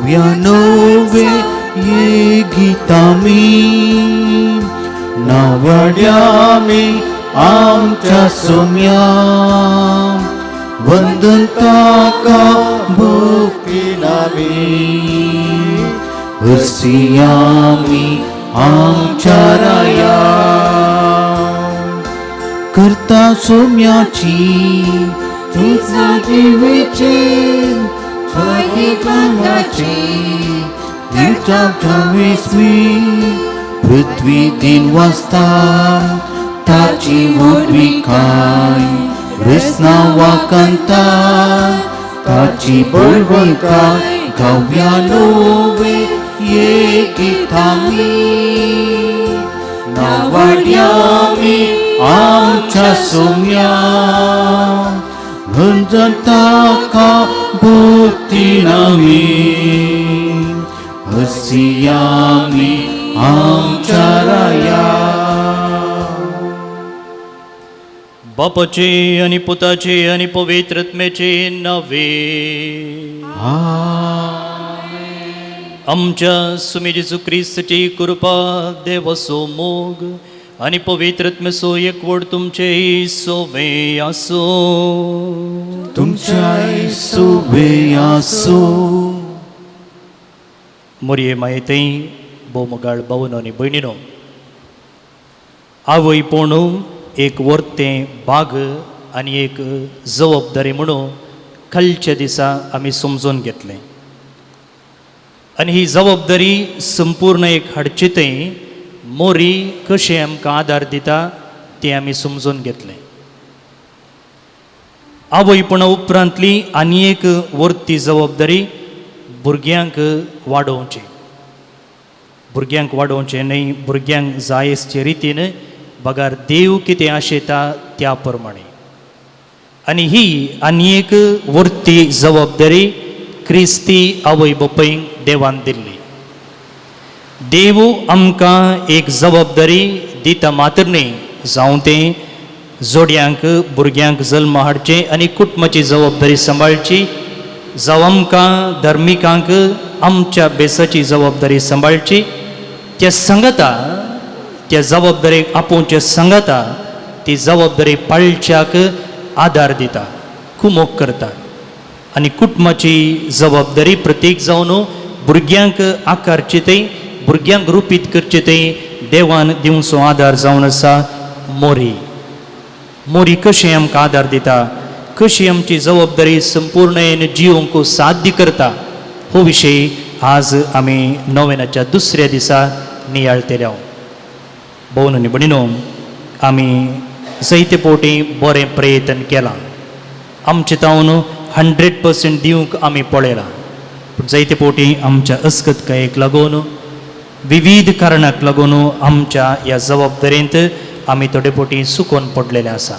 गावया नवे ये गीतामी नावाड्यामी आमच्या सोम्या वंदन ताका भक्ती नामी हरसियामी आमच्या राया करता सोम्याची तुझा जिवेची पृथ्वी दिन वाजता ताची व्हडविकाय रसना वाकांता ताची बळवंताय गावया नवे ये गीतामी नावाड्यामी आमच्या सोम्या वंदन ताका भक्ती नामी हसियामी आमच्या राया. बापाचे आनी पुताचे आनी पवित्र आत्म्याचे नावे आमच्या सुमी जेजू क्रिस्ताची कृपा देवाचो मोग आनी पवित्र आत्म्याचो एकवट तुमचे सोवे आसो. तुमच्या सोवे आसो. मोरये मायेतय भोवमोगाळ भावनो आनी भयणीनो, आवय पूण एक वर्तें बाग आनी एक जबाबदारी म्हणून कालच्या दिसा आमी समजून घेतलें आनी ही जबाबदारी संपूर्ण एक हाडची थंय मोरी कशें आमकां आदार दिता तें आमी समजून घेतलें. आवयपणा उपरांतली आनी एक वर्ती जबाबदारी भुरग्यांक वाडोवची, भुरग्यांक वाडोवचें न्हय, भुरग्यांक जायसचे रितीन बगार देव कितें आशेता त्या प्रमाणे. आनी ही आनी एक वर्ती जबाबदारी क्रिस्ती आवय बापायक देवान दिल्ली. देव आमकां एक जबाबदारी दिता मात्र न्हय, जावं तें जोडयांक भुरग्यांक जल्म हाडचें आनी कुटुंबाची जबाबदारी सांबाळची, जावं आमकां धर्मिकांक आमच्या बेसाची जबाबदारी सांबाळची, त्या सांगता त्या जबाबदारेक आपोवचे सांगता ती जबाबदारी पाळच्याक आदार दिता, कुमोक करता. आनी कुटुंबाची जबाबदारी प्रतीक जावन भुरग्यांक आकारची थंय, भुरग्यांक रुपीत करचे थंय देवान दिवचो आदार जावन आसा मोरी. मोरी कशें आमकां आदार दिता, कशी आमची जबाबदारी संपूर्णेन जिवंक साध्य करता, हो विशय आज आमी नोवेनाच्या दुसऱ्या दिसा नियाळतले. भोवन आनी भयणीनो, आमी जायते फावटी बरें प्रयत्न केलां, आमचे तावन 100% दिवंक आमी पळयलां, पूण जायते फावटी आमच्या अस्कतकायेक लागून विविध कारणाक लागून आमच्या ह्या जबाबदारेंत आमी थोडे फावटी चुकोन पडलेले आसा.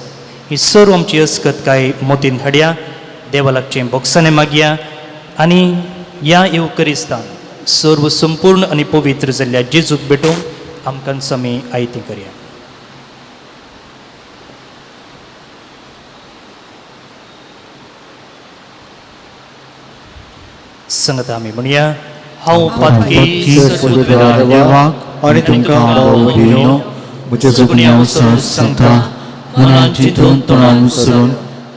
ही सर्व आमची अस्कतकाय मोतीन हाडया, देवा लागचें बोगसाणें मागया आनी ह्या येवकरिस्तान सर्व संपूर्ण आनी पवित्र जाल्ल्या जेजूक भेटूंक आमकां आमी आयती करया. संगता आमी म्हणया, हांव पातकी देवाक आनी तुमकां भाव भयणीनो म्हज्या गुन्यांव सांगता, मनान चिंतून तोंडान सरून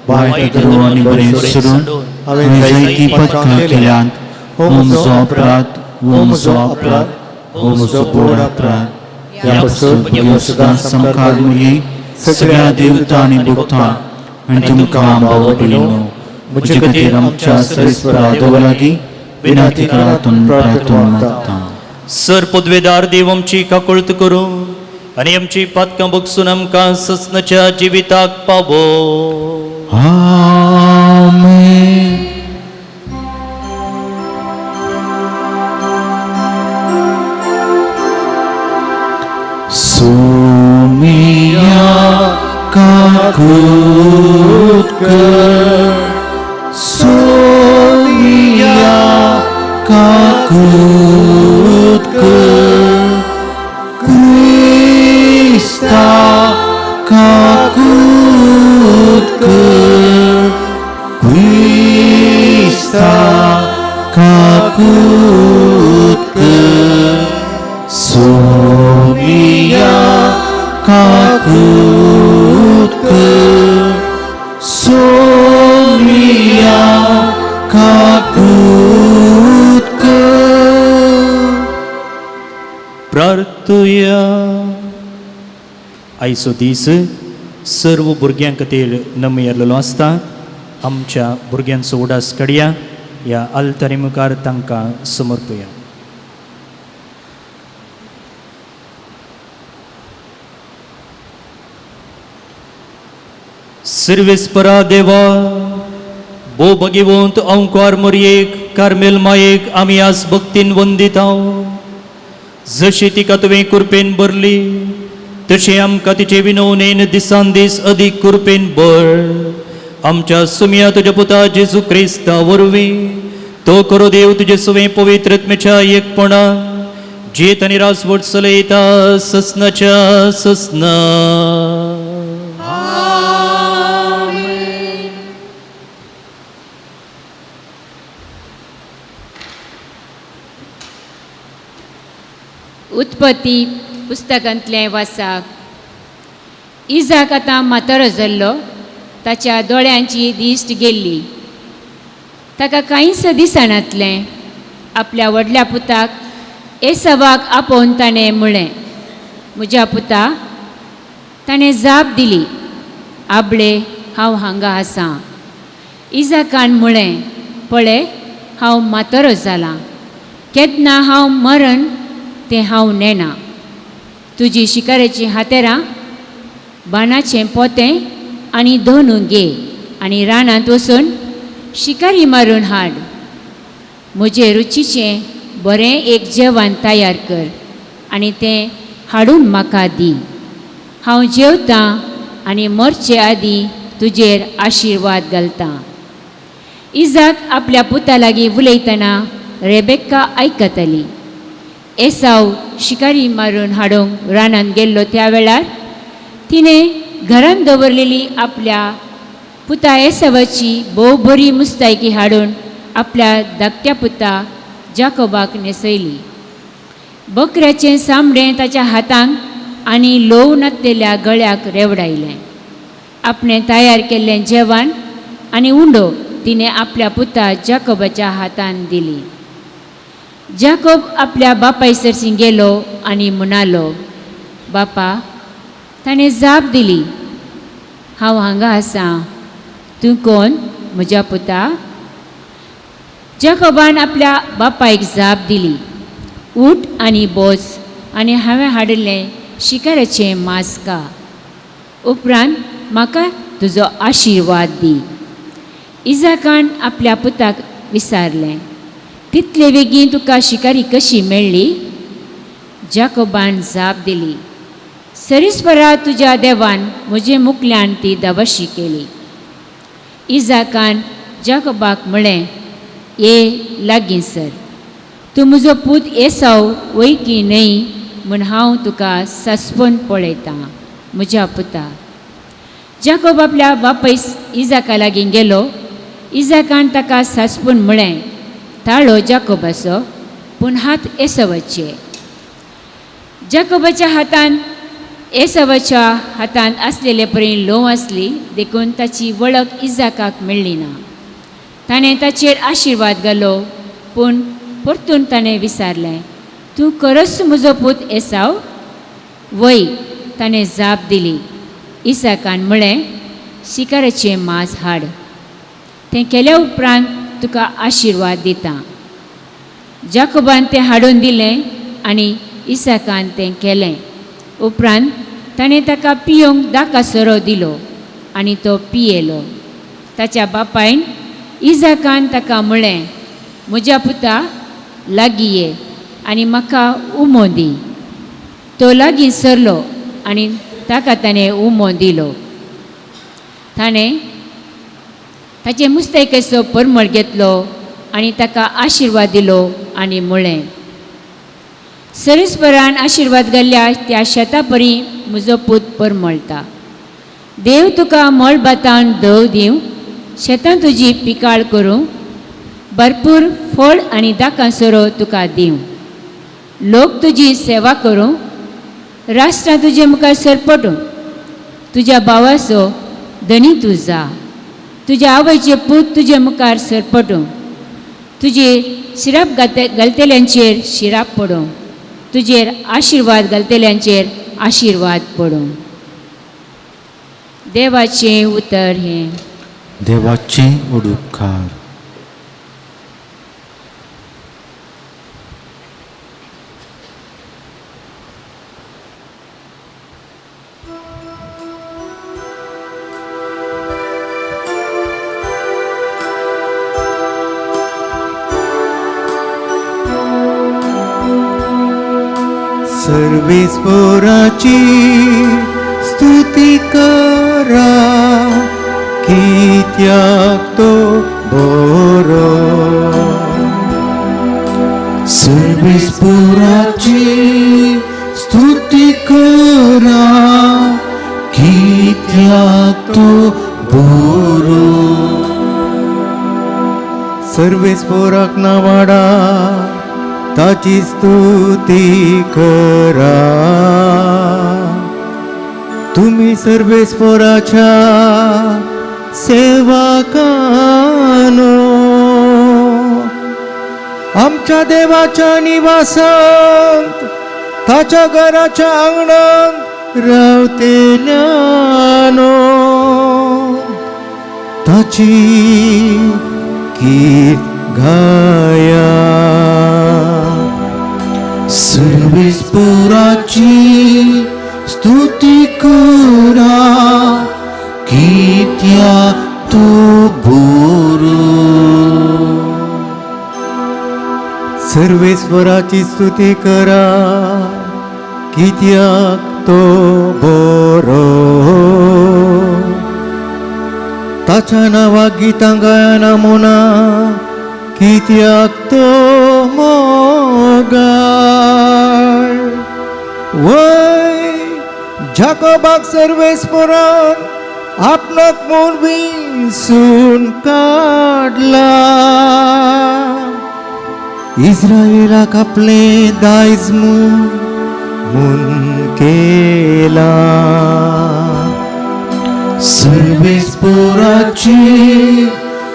वायट धरून आनी बरें सोडून हांवें जायतीं पथकां केल्यांत. हो म्हजो अपराध, हो म्हजो अपराध, हो म्हजो व्हड अपराध. ह्या पासून म्हज्या सदां सामकार मुली सगळ्या देवता आनी भक्तां आनी तुमकां भाव भयणीनो म्हजे खातीर आमच्या सरेस्वरा देवा लागीं विनंती करात प्रार्थना मागता. सर पदवेदार देव आमची काकुळत करूं आनी आमची पातकां बगसून आमकां ससनाच्या जिविताक पावो. आमेन. सोमिया काकूत कर, सोमिया काकूत कर, क्रिस्ता काकूत कर, क्रिस्ता काकूत काकूत कर, सोमिया काकूत कर. प्रार्थुया. आयचो दीस सर्व भुरग्यां खातीर नमयेल्लो आसता. आमच्या भुरग्यांचो उडास काडया, ह्या आल्तारी मुखार तांकां समर्पया. सर्वेस्परा देवा, भोव भगिवंत अंकार मोरयेक कार्मेल मायेक आमी आज भक्तीन वंदिताव. जशी तिका तुवें कुरपेन भरली तशी आमकां तिचे विनवणेन दिसान दीस अदीक कुरपेन भर. आमच्या सुमया तुज्या पुता जेजू क्रिस्ता वरवीं तो करो देव तुजे सुवें पवित्रत्मेच्या एकपणा जेत आनी राजवट चलयता ससनाच्या ससना. उत्पत्ती पुस्तकांतलें वासाक. इजाक आतां म्हातारो जाल्लो, ताच्या दोळ्यांची दिश्ट गेल्ली, ताका कांयच दिसनातलें. आपल्या व्हडल्या पुताक एसवाक आपोवन ताणें म्हळें, म्हज्या पुता. ताणें जाप दिली, आबळे हांव हांगा आसां. इजाकान म्हळें, पळय हांव म्हातारो जालां, केन्ना हांव मरण तें हांव नेणा. तुजी शिकारेचीं हातेरां, बाणाचें पोतें आनी धोनू घे आनी रानांत वचून शिकारी मारून हाड. म्हजे रुचीचें बरें एक जेवण तयार कर आनी तें हाडून म्हाका दी. हांव जेवतां आनी मरचे आदीं तुजेर आशिर्वाद घालतां. इजाक आपल्या पुता लागीं उलयतना रेबेक्का आयकताली. एसाव शिकारी मारून हाडूंक रानांत गेल्लो त्या वेळार तिणें घरांत दवरलेली आपल्या पुता एसावाची भोव बरी मुस्तायकी हाडून आपल्या धाकट्या पुता जाकोबाक न्हेसयली. बकऱ्याचें चामडें ताच्या हातांक आनी लोव नासलेल्या गळ्याक रेवडायलें. आपणें तयार केल्लें जेवण आनी उंडो तिणें आपल्या पुता जाकोबाच्या हातान दिली. जाकोब आपल्या बापाय सरशीं गेलो आनी म्हणालो, बापा. ताणें जाप दिली, हांव हांगा आसां, तूं कोण म्हज्या पुता? जाकोबान आपल्या बापायक जाप दिली, उठ आनी बस आनी हांवें हाडिल्लें शिकाराचें मांस खा, उपरांत म्हाका तुजो आशिर्वाद दी. इजाकान आपल्या पुताक विचारलें, तितले बेगीन तुका शिकारी कशी मेळ्ळी? जाकोबान जाप दिली, सरीसपरा तुज्या देवान म्हजे मुखल्यान ती दवशी केली. इजाकान जाकोबाक म्हळें, ये लागीं सर, तूं म्हजो पूत एसाव वय की न्हय म्हूण हांव तुका सस्पून पळयतां म्हज्या पुता. जाकोब आपल्या बापाय इजाका लागीं गेलो. इजाकान ताका सासपून म्हळें, ताळो जाकोबाचो पूण हात एसवाचे. जाकोबाच्या हातान एसवाच्या हातांत आसलेले परी लोव आसली, देखून ताची वळख इजाकाक मेळ्ळी ना. ताणें ताचेर आशिर्वाद घालो, पूण परतून ताणें विचारलें, तूं खरोच म्हजो पूत एसाव? वय, ताणें जाप दिली. इसाकान म्हळें, शिकाराचें मांस हाड, तें केल्या उपरांत तुका आशिर्वाद दिता. जाकोबान तें हाडून दिलें आनी इसाकान तें केलें. उपरांत ताणें ताका पियोंक दाका सोरो दिलो आनी तो पियेलो. ताच्या बापायन इजाकान ताका म्हळें, म्हज्या पुता लागीं ये आनी म्हाका उमो दी. तो लागीं सरलो आनी ताका ताणें उमो दिलो. ताणें ताचे मुस्तायकेचो परमळ घेतलो आनी ताका आशिर्वाद दिलो आनी म्हळें, सरीसपरान आशिर्वाद घाल्ल्या त्या शेता परी म्हजो पूत परमळटा. देव तुका मळबातान दव दिवं, शेतां तुजी पिकाळ करूं, भरपूर फळ आनी दाकां सोरो तुका दिवं, लोक तुजी सेवा करूं राष्ट्रां तुजे मुखार सरपटूं. तुज्या भावाचो धनी तूं जा, तुज्या आवयचे पूत तुजे मुखार सरपटूं. तुजेर शिराप घालतल्यांचेर शिराप पडूं, तुजेर आशिर्वाद घालतल्यांचेर आशिर्वाद पडूं. देवाचें उतर हें. देवाचें उडुपकार. सर्वेस्पोराची स्तुती करा, कित्याक तो बरो. सर्वेस्पोराची स्तुती करा, कित्याक तो बरो. सर्वेस्पोराक नावाडा, ताची स्तुती करा. तुम्ही सर्वेस्पोराच्या सेवकानो, आमच्या देवाच्या निवासांत ताच्या घराच्या आंगणांत रावतेल्यानो, ताची कीर्त गाया. सर्वेस्पोराची स्तुती करा, कित्याक तो बरो. सर्वेस्वराची स्तुती करा, कित्याक तो बरो. ताच्या नांवाक गितां गायना म्हणा, कित्याक तो मोगाळ. वय जाकोबाक सर्वेस्वरान आपणाक म्हूण विसून काडला, इस्रायलाक आपलें दायज म्हूण केलां. सर्वेस्पोराची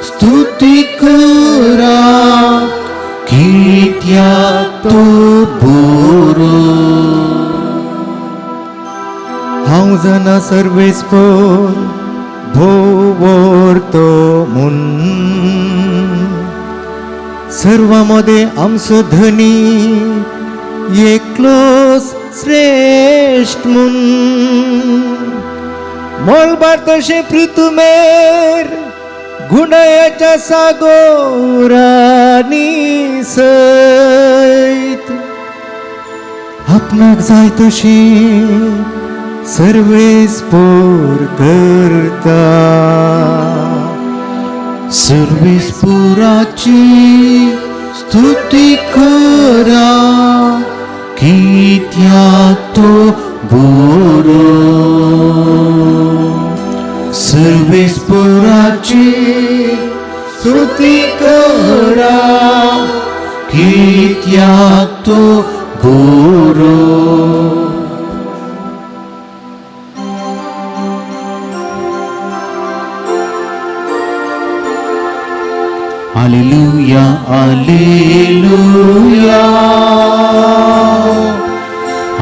स्तुती करा, कित्याक तो बरो. हांव जाणा सर्वेस्पोर भोवरतो म्हूण, सर्वां मदें आमचो धनी एकलोच श्रेश्ठ म्हूण. मळबार तशें पृथुमेर गुंडायाच्या सागोरांनी सयत आपणाक जाय तशी सर्वेस्पोर करता. सर्वेस्पोराची स्तुती करा, कित्याक तो बरो. सर्वेस्पोराची स्तुती करा, कित्याक तो बरो. Alleluia, Alleluia,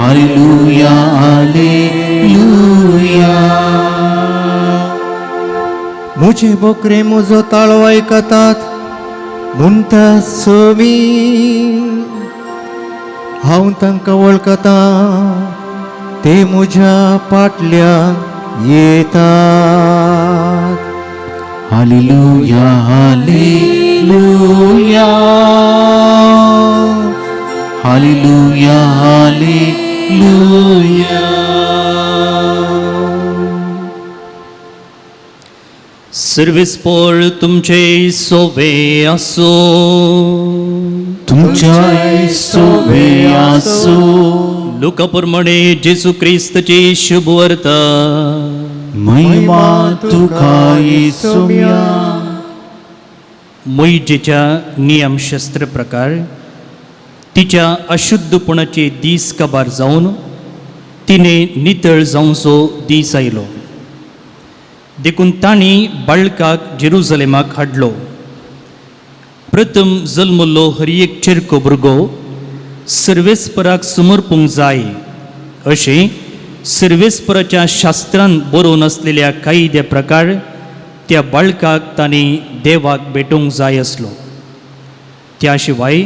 Alleluia, Alleluia. म्हजे बोकरे म्हजो ताळो आयकतात म्हणटा सोमी, हांव तांकां वळखतां, ते म्हज्या फाटल्यान येतात. Alleluia, Alleluia, Alleluia, Alleluia. सर्वेस्पोर तुमचे सोवे आसो. तुमच्याय सोवे आसो. लुका प्रमाणे जेजू क्रिस्तची शुभ वार्ता. महिमा तुका येसुम्या. मोहिजेच्या नियमशास्त्र प्रकार तिच्या अशुद्धपणाचे दीस काबार जावन तिणें नितळ जावचो दीस आयलो. देखून तांणी बाळकाक जेरुजलेमाक हाडलो. प्रथम जल्मल्लो हर एक चेरको भुरगो सर्वेस्पराक समर्पूंक जाय अशें सर्वेस्पराच्या शास्त्रान बरोवन आसलेल्या कायद्या प्रकार त्या बाळकाक तांणी देवाक भेटोवंक जाय आसलो. त्या शिवाय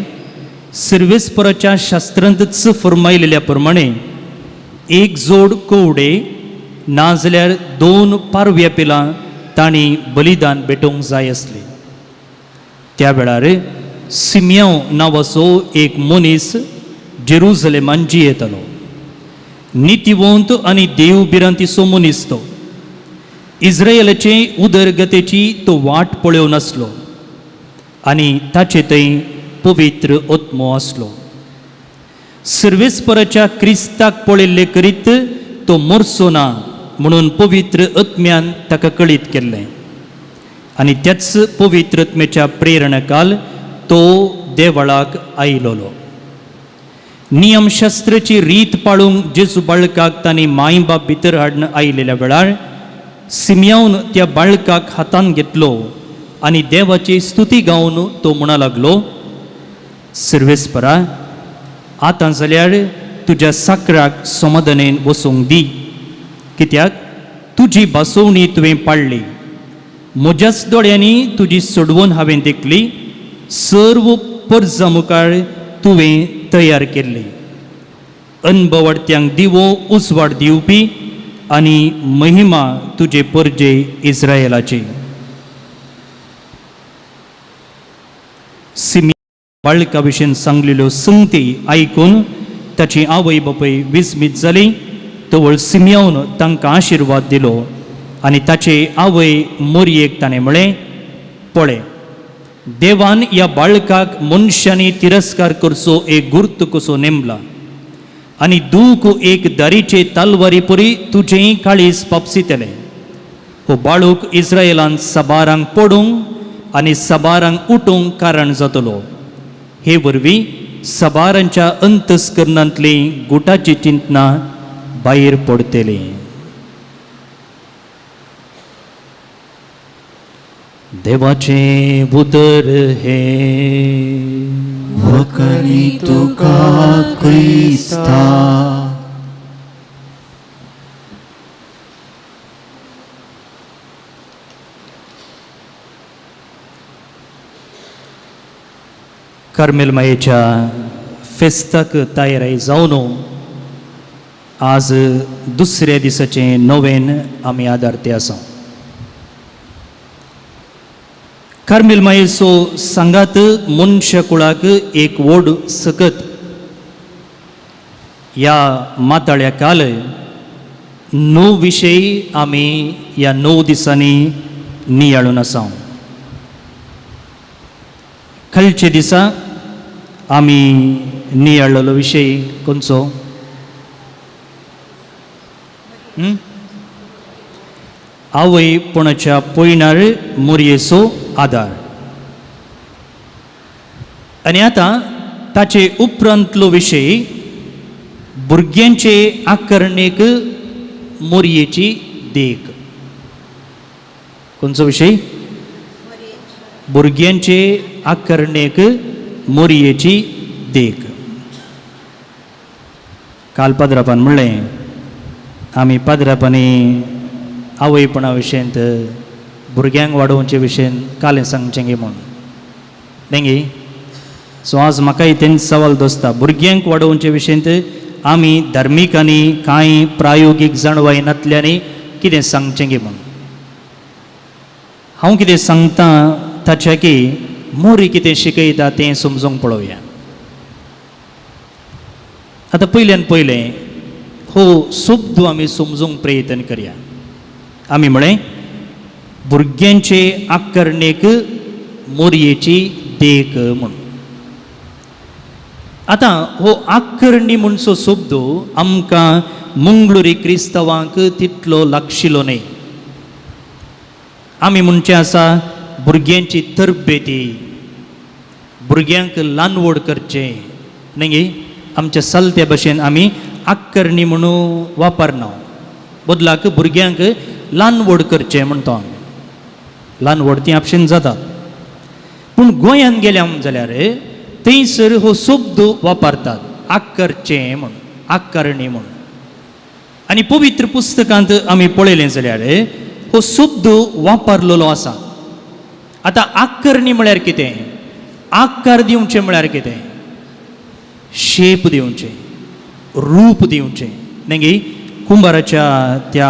सर्वेस्पराच्या शास्त्रांतच फर्मायलेल्या प्रमाणे एक जोड कोवडे नाजाल्यार 2 पारव्या पिलां तांणी बलिदान भेटोवंक जाय आसलें. त्या वेळार सिम्यांव नांवाचो एक मनीस जेरुजलेमान जियेतालो. नितीवंत आनी देव भिरांतीचो मनीस तो. इस्रायलाचे उदरगतेची तो वाट पळोवन आसलो आनी ताचे थंय पवित्र आत्मो आसलो. सर्वेस्पराच्या क्रिस्ताक पळयल्ले करीत तो मरचो ना म्हणून पवित्र आत्म्यान ताका कळीत केल्लें आनी त्याच पवित्र आत्म्याच्या प्रेरणाकाल तो देवळाक आयलोलो. नियमशास्त्राची रीत पाळूंक जेजू बाळकाक तांणी माय बाप भितर हाडून आयिल्ल्या वेळार सिम्यावन त्या बाळकाक हातान घेतलो आनी देवाची स्तुती गावन तो म्हणा लागलो, सर्वेस्परा आतां जाल्यार तुज्या साकराक समाधानेन वसूंक दी, कित्याक तुजी भासोवणी तुवें पाळ्ळी. म्हज्याच दोळ्यांनी तुजी सोडवून हांवें देखली, सर्व परजा मुखार तुवें तयार केल्ली. अनभवाडत्यांक दिवो उजवाड दिवपी आनी महिमा तुजे परजे इस्रायलाची. सिमी बाळका विशीं सांगलेल्यो संगती आयकून ताची आवय बापूय विस्मीत जाली. तवळ सिम्यावन तांकां आशिर्वाद दिलो आनी ताचे आवय मोरयेक ताणें म्हळें, पळय देवान ह्या बाळकाक मनशांनी तिरस्कार करचो एक गुर्त कसो नेमला आनी दूख एक दारीचे तालवारी परी तुजें काळीज पापसितलें. हो बाळूक इस्रायलान सबारांक पडूंक आनी सबारांक उठूंक कारण जातलो. हे वरवीं सबारांच्या अंतस्करणांतली गुटाची चिंतना भायर पडटली. देवाचें उतर हें. वखणी तुका क्रिस्ता. कार्मेल मायेच्या फेस्ताक तयारी जावन आज दुसऱ्या दिसाचें नवेन आमी आदारते आसा. कार्मेल मायेचो सांगात मनशा कुळाक एक व्हड सकत. ह्या माताळ्या काल 9 विशय आमी ह्या 9 दिसांनी नियाळून आसा. कालचे दिसा आमी नियाळलेलो विशय खंयचो? आवयपणाच्या पयणार मोरयेचो आदार. आनी आतां ताचे उपरांतलो विशय भुरग्यांचे आकर्णेक मोरयेची देख. खंयचो विशय? भुरग्यांचे आकर्णेक मोरयेची देख. काल पाद्रापान म्हणलें आमी पाद्रापांनी आवयपणा विशयंत भुरग्यांक वाडोवचे विशयन काल सांगचें गे म्हूण न्ही. सो आज म्हाकाय तेंच सवाल दोसता, भुरग्यांक वाडोवचे विशयंत आमी धार्मिकांनी कांय प्रायोगीक जाणवाय नातल्यांनी कितें सांगचें गे म्हूण. हांव कितें सांगता ताच्या की मोरी कितें शिकयता तें समजूंक पळोवया. आतां पयल्यान पयलें हो शब्द आमी समजूंक प्रयत्न करया. आमी म्हळें भुरग्यांचे आकर्णेक मोरयेची देख म्हूण. आतां हो आकर्णी म्हणचो शब्द आमकां मंगळुरी क्रिस्तांवांक तितलो लागशिलो न्हय. आमी म्हणचें आसा भुरग्यांची तरबेती, भुरग्यांक ल्हान व्हड करचें न्ही. आमच्या चलत्या भशेन आमी आक्करणी म्हणून वापरना, बदलाक भुरग्यांक ल्हान व्हड करचें म्हणटा आमी. ल्हान व्हड तीं आपशीन जातात, पूण गोंयांत गेल्या जाल्यार थंयसर हो शब्द वापरतात आक्करचें म्हूण, आक्करणी म्हूण. आनी पवित्र पुस्तकांत आमी पळयलें जाल्यार हो शब्द वापरलेलो आसा. आतां आक्करणी म्हळ्यार कितें, आकार दिवचें म्हळ्यार कितें, शेप दिवचें, रूप दिवचें. मागीर कुंबाराच्या त्या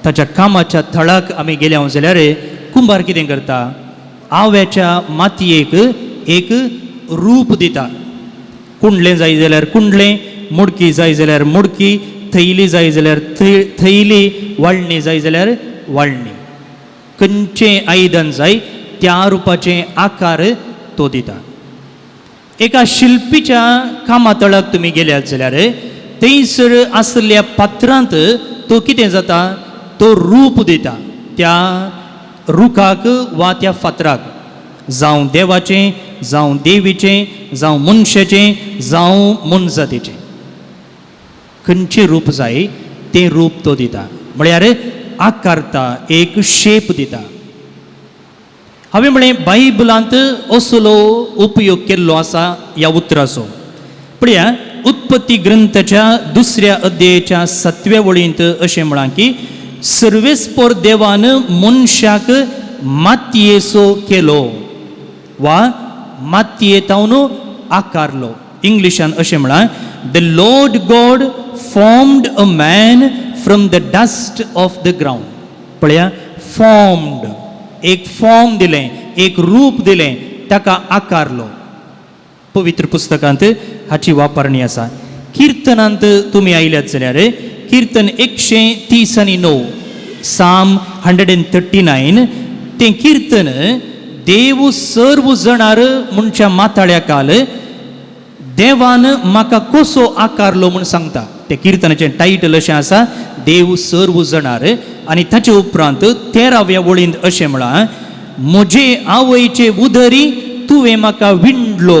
ताच्या कामाच्या थळाक आमी गेल्या जाल्यार कुंबार कितें करता, आव्याच्या मातयेक एक रूप दिता. कुंडलें जाय जाल्यार कुंडलें, मोडकी जाय जाल्यार मोडकी, थैली जाय जाल्यार थैली, वाळणी जाय जाल्यार वाळणी, खंयचें आयदन जाय त्या रुपाचें आकार तो दिता. एका शिल्पीच्या कामातळाक तुमी गेल्यात जाल्यार थंयसर आसल्या पात्रांत तो कितें जाता, तो रूप दिता त्या रुखाक वा त्या फातराक, जावं देवाचें, जावं देवीचें, जावं मनशाचें, जावं मनजातीचें, खंयचें रूप जाय तें रूप तो दिता. म्हळ्यार आकारता, एक शेप दिता. हांवें म्हळें बायबलांत असलो उपयोग केल्लो आसा ह्या उतराचो. पळया उत्पत्ती ग्रंथाच्या 2 अध्यायाच्या 7व्या वळींत अशें म्हळां की सर्वेस्पोर देवान मनशाक मातयेचो केलो वा मातयेतावन आकारलो. इंग्लिशान अशें म्हळां, the Lord God formed a man from the dust of the ground. पळया, फॉर्म्ड, एक फॉर्म दिलें, एक रूप दिलें, ताका आकारलो. पवित्र पुस्तकांत हाची वापरणी आसा. किर्तनांत तुमी आयल्यात जाल्यार किर्तन 139, साम 139, तें किर्तन देव सर्व जणार म्हणच्या माथाळ्या काल देवान म्हाका कसो आकारलो म्हूण सांगता. तें किर्तनाचें टायटल अशें आसा, देव सर्व जणार. आनी ताचे उपरांत 13व्या वळींत अशें म्हळां, म्हजे आवयचे उदरी तुवें म्हाका विणलो.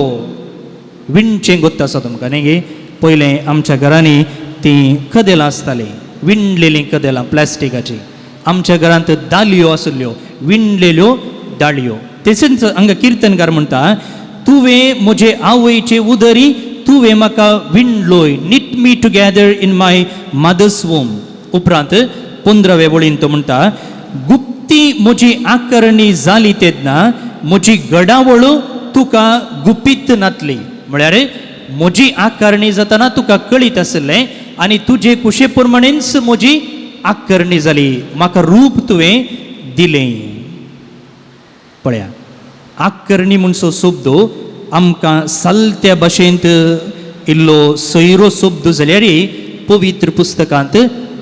विणचें गोत्त आसा तुमकां न्ही गे? पयलें आमच्या घरांनी तीं कदेलां आसतालीं, विणलेलीं कदेलां प्लास्टिकाचीं. आमच्या घरांत दालयो आसल्यो, विणलेल्यो दाळयो. तशेंच हांगा किर्तनकार म्हणटा, तुवें म्हजे आवयचे उदरी तुवें म्हाका विणलोय, knit me together in my mother's womb. उपरांत 15व्या वळीन तो म्हणटा, गुप्ती म्हजी आकरणी जाली तेन्ना म्हजी घडावळ तुका गुपीत नातली. म्हळ्यार म्हजी आकारणी जातना तुका कळीत आसलें आनी तुजे कुशे प्रमाणेच म्हजी आकरणी जाली, म्हाका रूप तुवें दिलें. पळया, आकरणी म्हणचो शब्द आमकां सालत्या भाशेंत इल्लो सोयरो शब्द जाल्यार पवित्र पुस्तकांत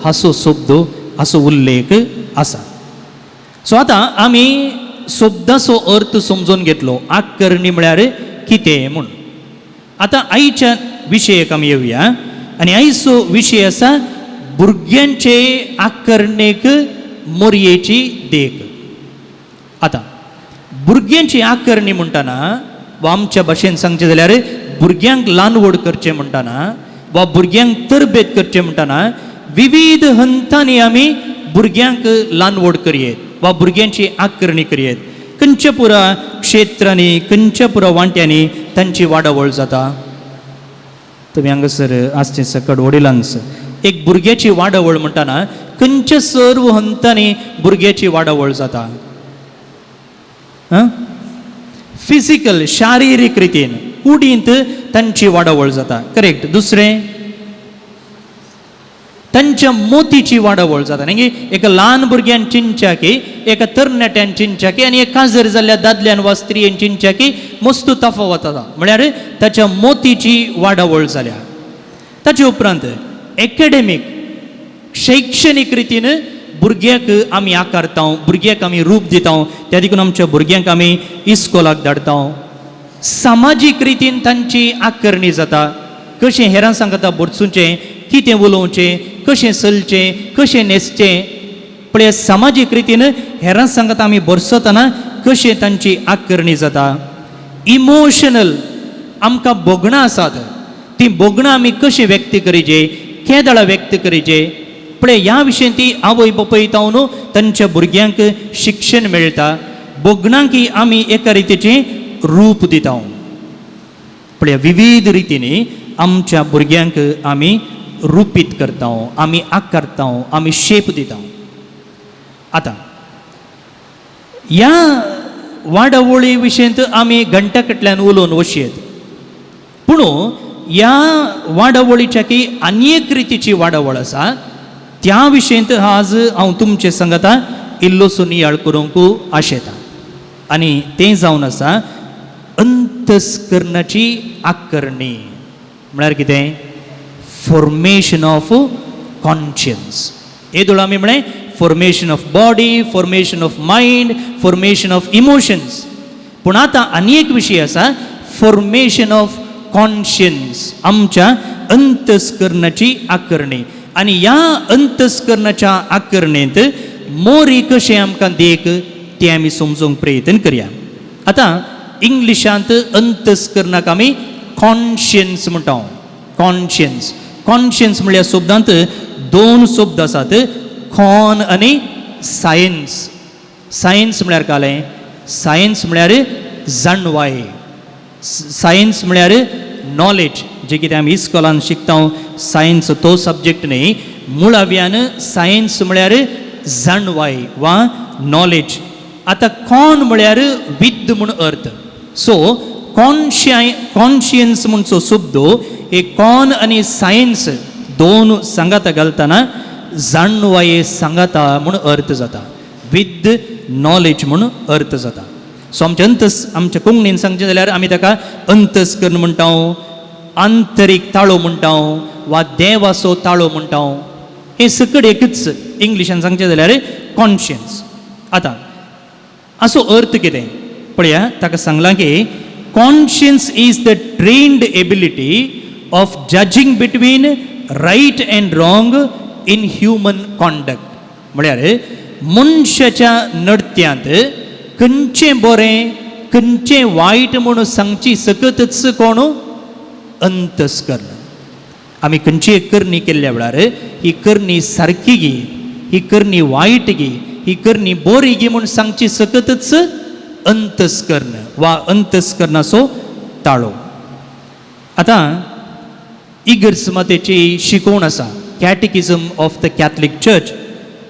हाचो शब्द हाचो उल्लेख आसा. सो आतां आमी शब्दाचो अर्थ समजून घेतलो, आकरणी म्हळ्यार कितें म्हूण. आतां आयच्या विशयाक आमी येवया आनी आयचो विशय आसा भुरग्यांचे आकरणेक मोरयेची देख. आतां भुरग्यांची आकरणी म्हणटना वा आमच्या भाशेन सांगचें जाल्यार भुरग्यांक ल्हान व्हड करचें म्हणटना वा भुरग्यांक तरबेत करचें म्हणटना विविध हंतांनी आमी भुरग्यांक ल्हान व्हड करयेत वा भुरग्यांची आकरणी करयेत. खंयच्या पुरा क्षेत्रांनी, खंयच्या पुरा वांट्यांनी तांची वाडावळ जाता. तुमी हांगासर आसचे सकट वडिलांच एक भुरग्याची वाडावळ म्हणटना खंयच्या सर्व हंतांनी भुरग्याची वाडावळ जाता? फिजिकल, शारिरीक रितीन कुडींत तांची वाडावळ जाता, करेक्ट. दुसरें तांच्या मोतीची वाडावळ जाता. न्ही, एका ल्हान भुरग्यान चिंतच्या की, एका तरणाट्यान चिंतच्या की आनी एक काजर जाल्ल्या दादल्यान वा स्त्रियेन चिंतच्या की मस्त तफावत जाता. म्हळ्यार ताच्या मोतीची वाडावळ जाल्या. ताचे उपरांत एकेडेमीक, शैक्षणीक रितीन भुरग्याक आमी आकारता, भुरग्याक आमी रूप दिता, त्या देखून आमच्या भुरग्यांक आमी इस्कोलाक धाडटा. सामाजीक रितीन तांची आकरणी जाता. कशें हेरां सांगता भरसुचें, कितें उलोवचें, कशें चलचें, कशें न्हेसचें. पळय, सामाजीक रितीन हेरां सांगता आमी भरसतना कशें तांची आकरणी जाता. इमोशनल आमकां भोगणां आसात, ती भोगणां आमी कशी व्यक्त करीजे, केदळा व्यक्त करीजे. पळय ह्या विशयन ती आवय बापूय न्हू तांच्या भुरग्यांक शिक्षण मेळटा. भोगणांक आमी एका रितीचें रूप दिता. पळय विविध रितींनी आमच्या भुरग्यांक आमी रुपीत करता, आमी आकारता, आमी शेप दिता. आतां ह्या वाडावळी विशयंत आमी घंट्या कडल्यान उलोवन वशयेत, पूण ह्या वाडावळीच्या की आनी एक रितीची वाडावळ आसा, त्या विशयंत आज हांव तुमचे सांगता इल्लोसो नियाळ करूंक आशेता. आनी तें जावन आसा अंतस्करणाची आकर्णी. म्हळ्यार कितें? Formation of conscience. येदोळ आमी म्हळें formation of body, formation of mind, formation of emotions. पूण आतां आनी एक विशय आसा, फॉर्मेशन ऑफ कॉन्शियन्स, आमच्या अंतस्करणाची आकर्णी. आनी ह्या अंतस्करणाच्या आकर्णेंत मोरी कशें आमकां देख तें आमी समजूंक प्रयत्न करया. आतां इंग्लिशांत अंतस्करणाक आमी कॉन्शियन्स म्हणटा. कॉन्शियन्स, कॉन्शियन्स म्हणल्यार शब्दांत दोन शब्द आसात, कॉन आनी सायन्स. सायन्स म्हळ्यार कालें? सायन्स म्हळ्यार जाणवाय, सायन्स म्हळ्यार नॉलेज, जे कितें आमी इस्कोलान शिकता सायन्स तो सब्जेक्ट न्ही. मुळाव्यान सायन्स म्हळ्यार जाणवाय वा नॉलेज. आतां कॉन म्हळ्यार विद्द म्हूण अर्थ. सो कॉन्शियन्स म्हणचो शब्द हे कॉन आनी सायन्स दोन सांगाता घालतना जाणवाये सांगाता म्हूण अर्थ जाता, विद नॉलेज म्हूण अर्थ जाता. सो आमचे अंतस, आमच्या कोंकणीन सांगचें जाल्यार आमी ताका अंतस्कर्ण म्हणटा, आंतरीक ताळो म्हणटा वा देवाचो ताळो म्हणटा. हें सकड एकूच, इंग्लिशान सांगचें जाल्यार कॉन्शियन्स. आतां असो अर्थ कितें पळया, ताका सांगलां की conscience is the trained ability of judging between right and wrong in human conduct. म्हळ्यार मनशाच्या नडत्यांत खंयचें बरें खंयचें वायट म्हणून सांगची सकतच कोण? अंतस्कर्ण. आमी खंयची एक करणी केल्ल्या वेळार ही करणी सारकी गी, ही करणी वायट गी, ही करणी बरी गी म्हूण सांगची सकतच अंतस्कर्ण वा अंतस्कर्णाचो ताळो. आतां इगर्ज मातेची शिकवण आसा, Catechism of the Catholic Church,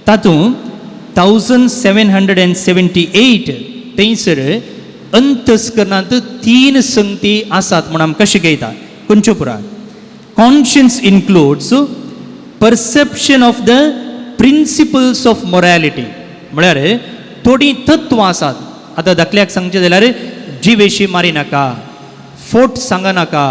तातूंत 1778 थंयसर अंतस्कर्णांत तीन संगती आसात म्हूण आमकां शिकयता. खंयच्यो पुरा? Conscience includes perception of the principles of morality. म्हळ्यार थोडीं तत्वां आसात. आतां धाकल्याक सांगचें जाल्यार जिवेशी मारी नाका, फोट सांगनाका,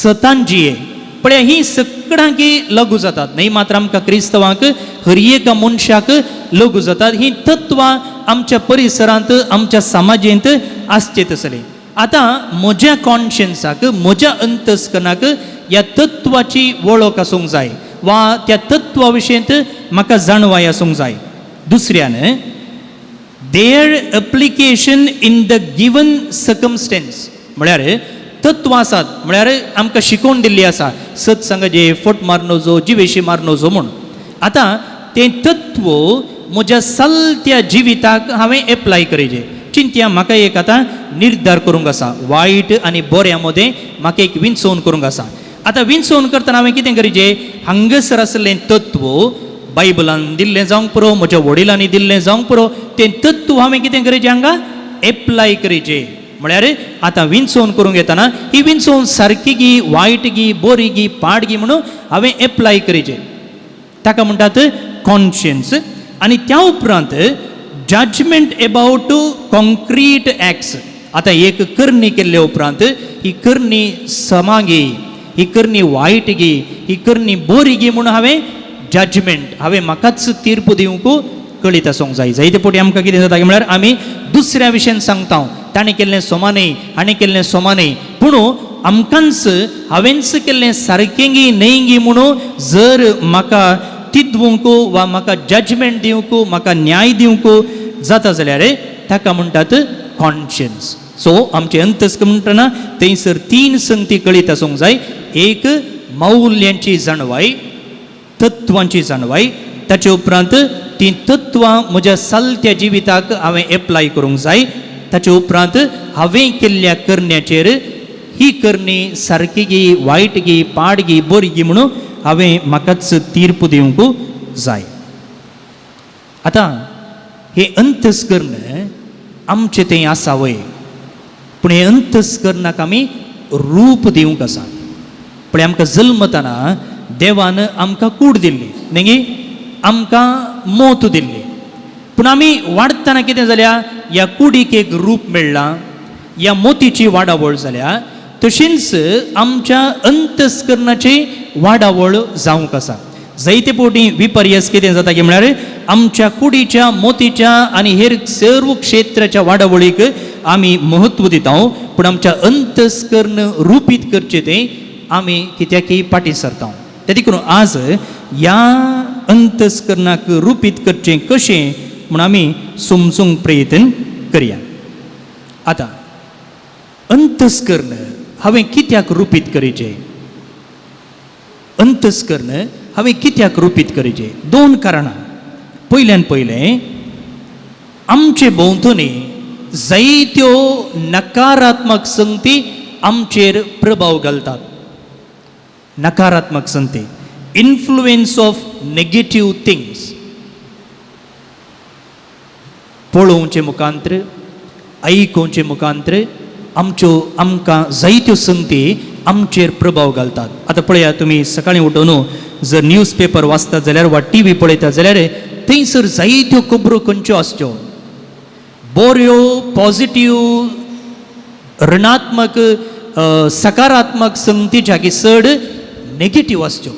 सतान जिये. पळय ही सगळ्यांकी लागू जातात न्ही, मात्र आमकां क्रिस्तवांक हर एका मनशाक लागू जातात. ही तत्वां आमच्या परिसरांत आमच्या समाजेंत आसचे तसलीं. आतां म्हज्या कॉन्शियन्साक, म्हज्या अंतस्करणाक ह्या तत्वाची वळख आसूंक जाय वा त्या तत्वा विशयंत म्हाका जाणवाय आसूंक जाय. दुसऱ्यान their application in the given circumstance. म्हळ्यार तत्वां आसात, म्हळ्यार आमकां शिकोवन दिल्ली आसा, सत सांगचे, फट मार नजो, जिवेशी मार नजो म्हूण. आतां तें तत्व म्हज्या सलत्या जिविताक हांवें एप्लाय करीजे. चिंतया, म्हाका एक आतां निर्धार करूंक आसा, वायट आनी बऱ्या मदें म्हाका एक विंचोवन करूंक आसा. आतां विंचोवन करतना हांवें कितें करीजे? हांगासर आसलें तत्व बायबलान दिल्लें जावंक पुरो, म्हज्या वडिलांनी दिल्लें जावंक पुरो, तें तत्व हांवें कितें करीचें? हांगा एप्लाय करीचें. म्हळ्यार आतां विंचोवन करूंक येतना ही विंचोवन सारकी गी, वायट गी, बरी गी, पाड गी म्हणून हांवें एप्लाय करीचें. ताका म्हणटात कॉन्शियन्स. आनी त्या उपरांत जजमेंट एबावट कॉन्क्रीट एक्ट्स. आतां एक करणी केल्ले उपरांत ही करणी समागी, ही करणी वायट गी, ही करणी बरी गी म्हणून हांवें जजमेंट, हांवें म्हाकाच तीर्प दिवंक कळीत आसूंक जाय. जायते फावटी आमकां कितें जाता म्हळ्यार आमी दुसऱ्या विशयान सांगता, ताणें केल्लें समा न्हय, हाणें केल्लें समा न्हय. पूण आमकांच हांवेंच केल्लें सारकें गी न्हय गी म्हणून जर म्हाका तिद्वूंक वा म्हाका जजमेंट दिवंक, म्हाका न्याय दिवंक जाता जाल्यार ताका म्हणटात कॉन्शियन्स. सो आमचें अंतस्कर्ण म्हणटना थंयसर तीन संगती कळीत आसूंक जाय. एक मौल्यांची जाणवाय, तत्वांची जाणवाय, ताचे उपरांत तीं तत्वां म्हज्या चलत्या जिविताक हांवें एप्लाय करूंक जाय. ताचे उपरांत हांवें केल्ल्या करण्याचेर ही करणी सारकी गी वायट गी पाड गी बरी गी म्हणून हांवें म्हाकाच तीर्प दिवंक जाय. आतां हें अंतस्कर्ण आमचें तें आसा वय, पूण हें अंतस्कर्णाक आमी रूप दिवंक आसा. पळय आमकां जल्मतना देवान आमकां कूड दिल्ली न्ही, आमकां मोत दिल्ली, पूण आमी वाडटना कितें जाल्या, ह्या कुडीक एक रूप मेळ्ळां, ह्या मोतीची वाडावळ जाल्या. तशींच आमच्या अंतस्कर्णाची वाडावळ जावंक आसा. जायते फावटी विपर्यस कितें जाता की म्हळ्यार आमच्या कुडीच्या मोतीच्या आनी हेर सर्व क्षेत्राच्या वाडावळीक आमी म्हत्व दिता, पूण आमच्या अंतस्कर्ण रुपीत करचें तें आमी कित्याकय फाटीं सरता. ते देखून आज ह्या अंतस्कर्णाक रुपीत करचें कशें म्हूण आमी समजूंक प्रयत्न करया. आतां अंतस्कर्ण हांवें कित्याक रुपीत करचें? अंतस्कर्ण हांवें कित्याक रुपीत करचें? दोन कारणां. पयल्यान पयलें, आमचे भोंवतणी जायत्यो नकारात्मक संगती आमचेर प्रभाव घालतात. नकारात्मक संगती, इन्फ्लुएन्स ऑफ नेगेटीव थिंग्स, पळोवचे मुखांत्र, आयकोवचे मुखांत्र आमच्यो आमकां जायत्यो संगती आमचेर प्रभाव घालतात. आतां पळया, तुमी सकाळीं उठून जर न्यूज पेपर वाचतात जाल्यार वा टी व्ही पळयतात जाल्यार थंयसर जायत्यो खबरो खंयच्यो आसच्यो, बऱ्यो पॉजिटीव ऋणात्मक सकारात्मक संगतीच्या की चड नेगेटीव आसच्यो.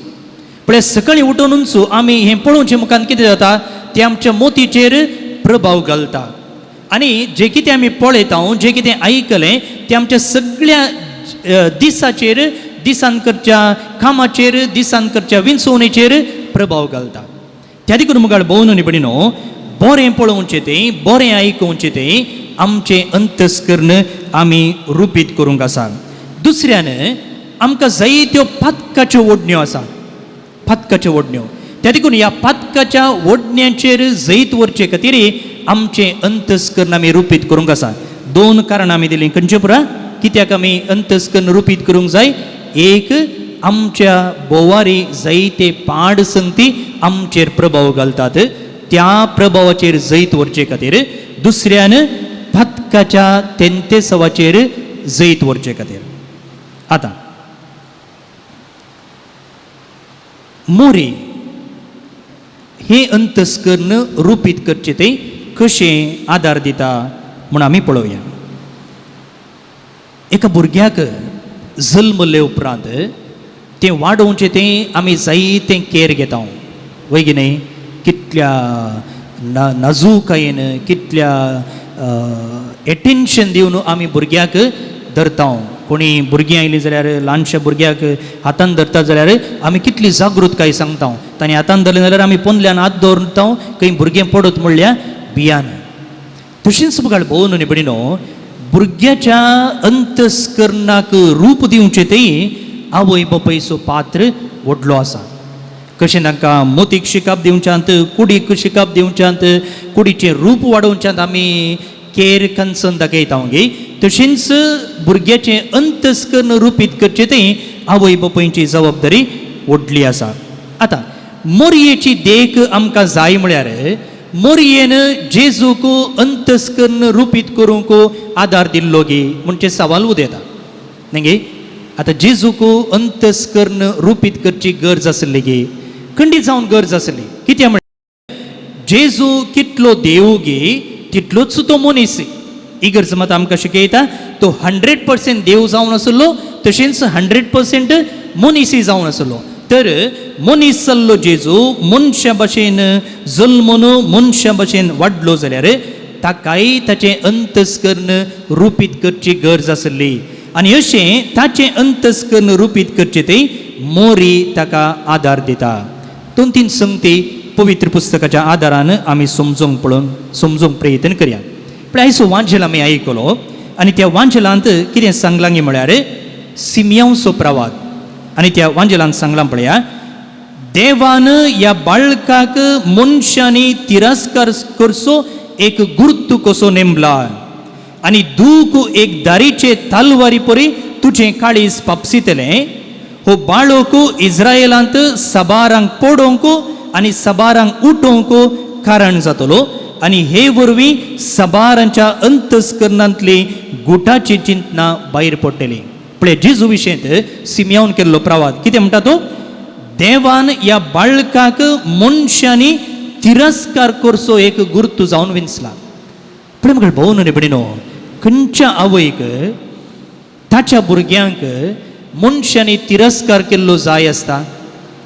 पळय सकाळीं उठोवनूच आमी हें पळोवचें मुखार कितें जाता, तें आमच्या मोतीचेर प्रभाव घालता आनी जें कितें आमी पळयता, जें कितें आयकलें तें आमच्या सगळ्या दिसाचेर, दिसान करच्या कामाचेर, दिसान करच्या विंचवणेचेर प्रभाव घालता. त्या देखून मुखार भोवन न्ही न्हू, बरें पळोवचें तें, बरें आयकोवचें तें आमचें अंतस्कर्ण आमी रुपीत करूंक आसा. दुसऱ्यान आमकां जायत्यो पातकाच्यो ओडण्यो आसा, पातकाच्यो ओडण्यो. त्या देखून ह्या पातकाच्या ओडण्यांचेर जैत व्हरचे खातीर आमचें अंतस्कर्ण आमी रुपीत करूंक आसा. दोन कारणां आमी दिलीं खंयचे पुरा, कित्याक आमी अंतस्कर्ण रुपीत करूंक जाय. एक, आमच्या बोवारी जायते पाड संगती आमचेर प्रभाव घालतात, त्या प्रभावाचेर जैत व्हरचे खातीर. दुसऱ्यान पातकाच्या तेंतेसवाचेर जैत व्हरचे खातीर. आतां मोरी हें अंतस्कर्ण रुपीत करचें तें कशें आदार दिता म्हूण आमी पळोवया. एका भुरग्याक जल्मले उपरांत तें वाडोवचें तें आमी जायतें केअर घेता, वय की न्हय? कितल्या नाजूकायेन, कितल्या एटेन्शन दिवन आमी भुरग्याक धरता. कोणी भुरगीं आयलीं जाल्यार ल्हानशा भुरग्याक हातान धरता जाल्यार आमी कितली जागृतकाय सांगता. तांणी हातान धरलें जाल्यार आमी पोंदल्यान हात दवरता, खंय भुरगें पडत म्हणल्यार भियान. तशींच मुखार भोवन न्ही भयणीनो, भुरग्याच्या अंतस्कर्णाक रूप दिवचें तें आवय बापायचो पात्र व्हडलो आसा. कशें तांकां मोतीक शिकप दिवच्यांत, कुडीक शिकप दिवच्यांत, कुडीचें रूप वाडोवच्यांत आमी केर कन्सर्न दाखयता गे, तशींच भुरग्याचें अंतस्कर्ण रुपीत करचें तें आवय बापायची जबाबदारी व्हडली आसा. आतां मोरयेची देख आमकां जाय म्हळ्यार मोरयेन जेजूक अंतस्कर्ण रुपीत करूंक आदार दिल्लो गे म्हणचे सवाल उदेता न्ही गे. आतां जेजूक अंतस्कर्ण रुपीत करची गरज आसली गे, खंडीत जावन गरज आसली. कित्याक म्हळ्यार जेजू कितलो देव गे तितलोच तो मनीस. ही गरज मात आमकां शिकयता, तो 100% देव जावन आसलो, तशेंच 100% मनीसय जावन आसलो. तर मनीस जाल्लो जेजू मनशा भाशेन जल्मून मनशा भाशेन वाडलो जाल्यार ताकाय ताचें अंतस्कर्ण रुपीत करची गरज आसली आनी अशें ताचें अंतस्कर्ण रुपीत करचें तें मोरी ताका आदार दिता. दोन तीन संगती पवित्र पुस्तकाच्या आदारान आमी समजूंक पळोवन समजूंक प्रयत्न करया. पूण आयचो वांजेल आमी आयकलो आनी त्या वांजेलांत कितें सांगलां म्हळ्यार सिमियांवचो प्रवाद. आनी त्या वांजेलांत सांगलां पळया, देवान ह्या बाळकाक मनशांनी तिरस्कार करचो एक गुर्तू कसो नेमला आनी दूख एक दारीचे तालवारी परी तुजें काळीज पापसितलें. हो बाळक इस्रायलांत सबारांक पडोवंक आनी सबारांक उठोवंक कारण जातलो आनी हे वरवीं सबारांच्या अंतस्करणांतली गुटाची चिंतना भायर पडटली. पळय जेजू विशयंत सिमियावन केल्लो प्रवाद कितें म्हणटा तो, देवान ह्या बाळकाक मनशांनी तिरस्कार करचो एक गुर्तू जावन विंचला. पळय म्हाका भोव न्हय भयणीनो, खंयच्या आवयक ताच्या भुरग्यांक मनशांनी तिरस्कार केल्लो जाय आसता?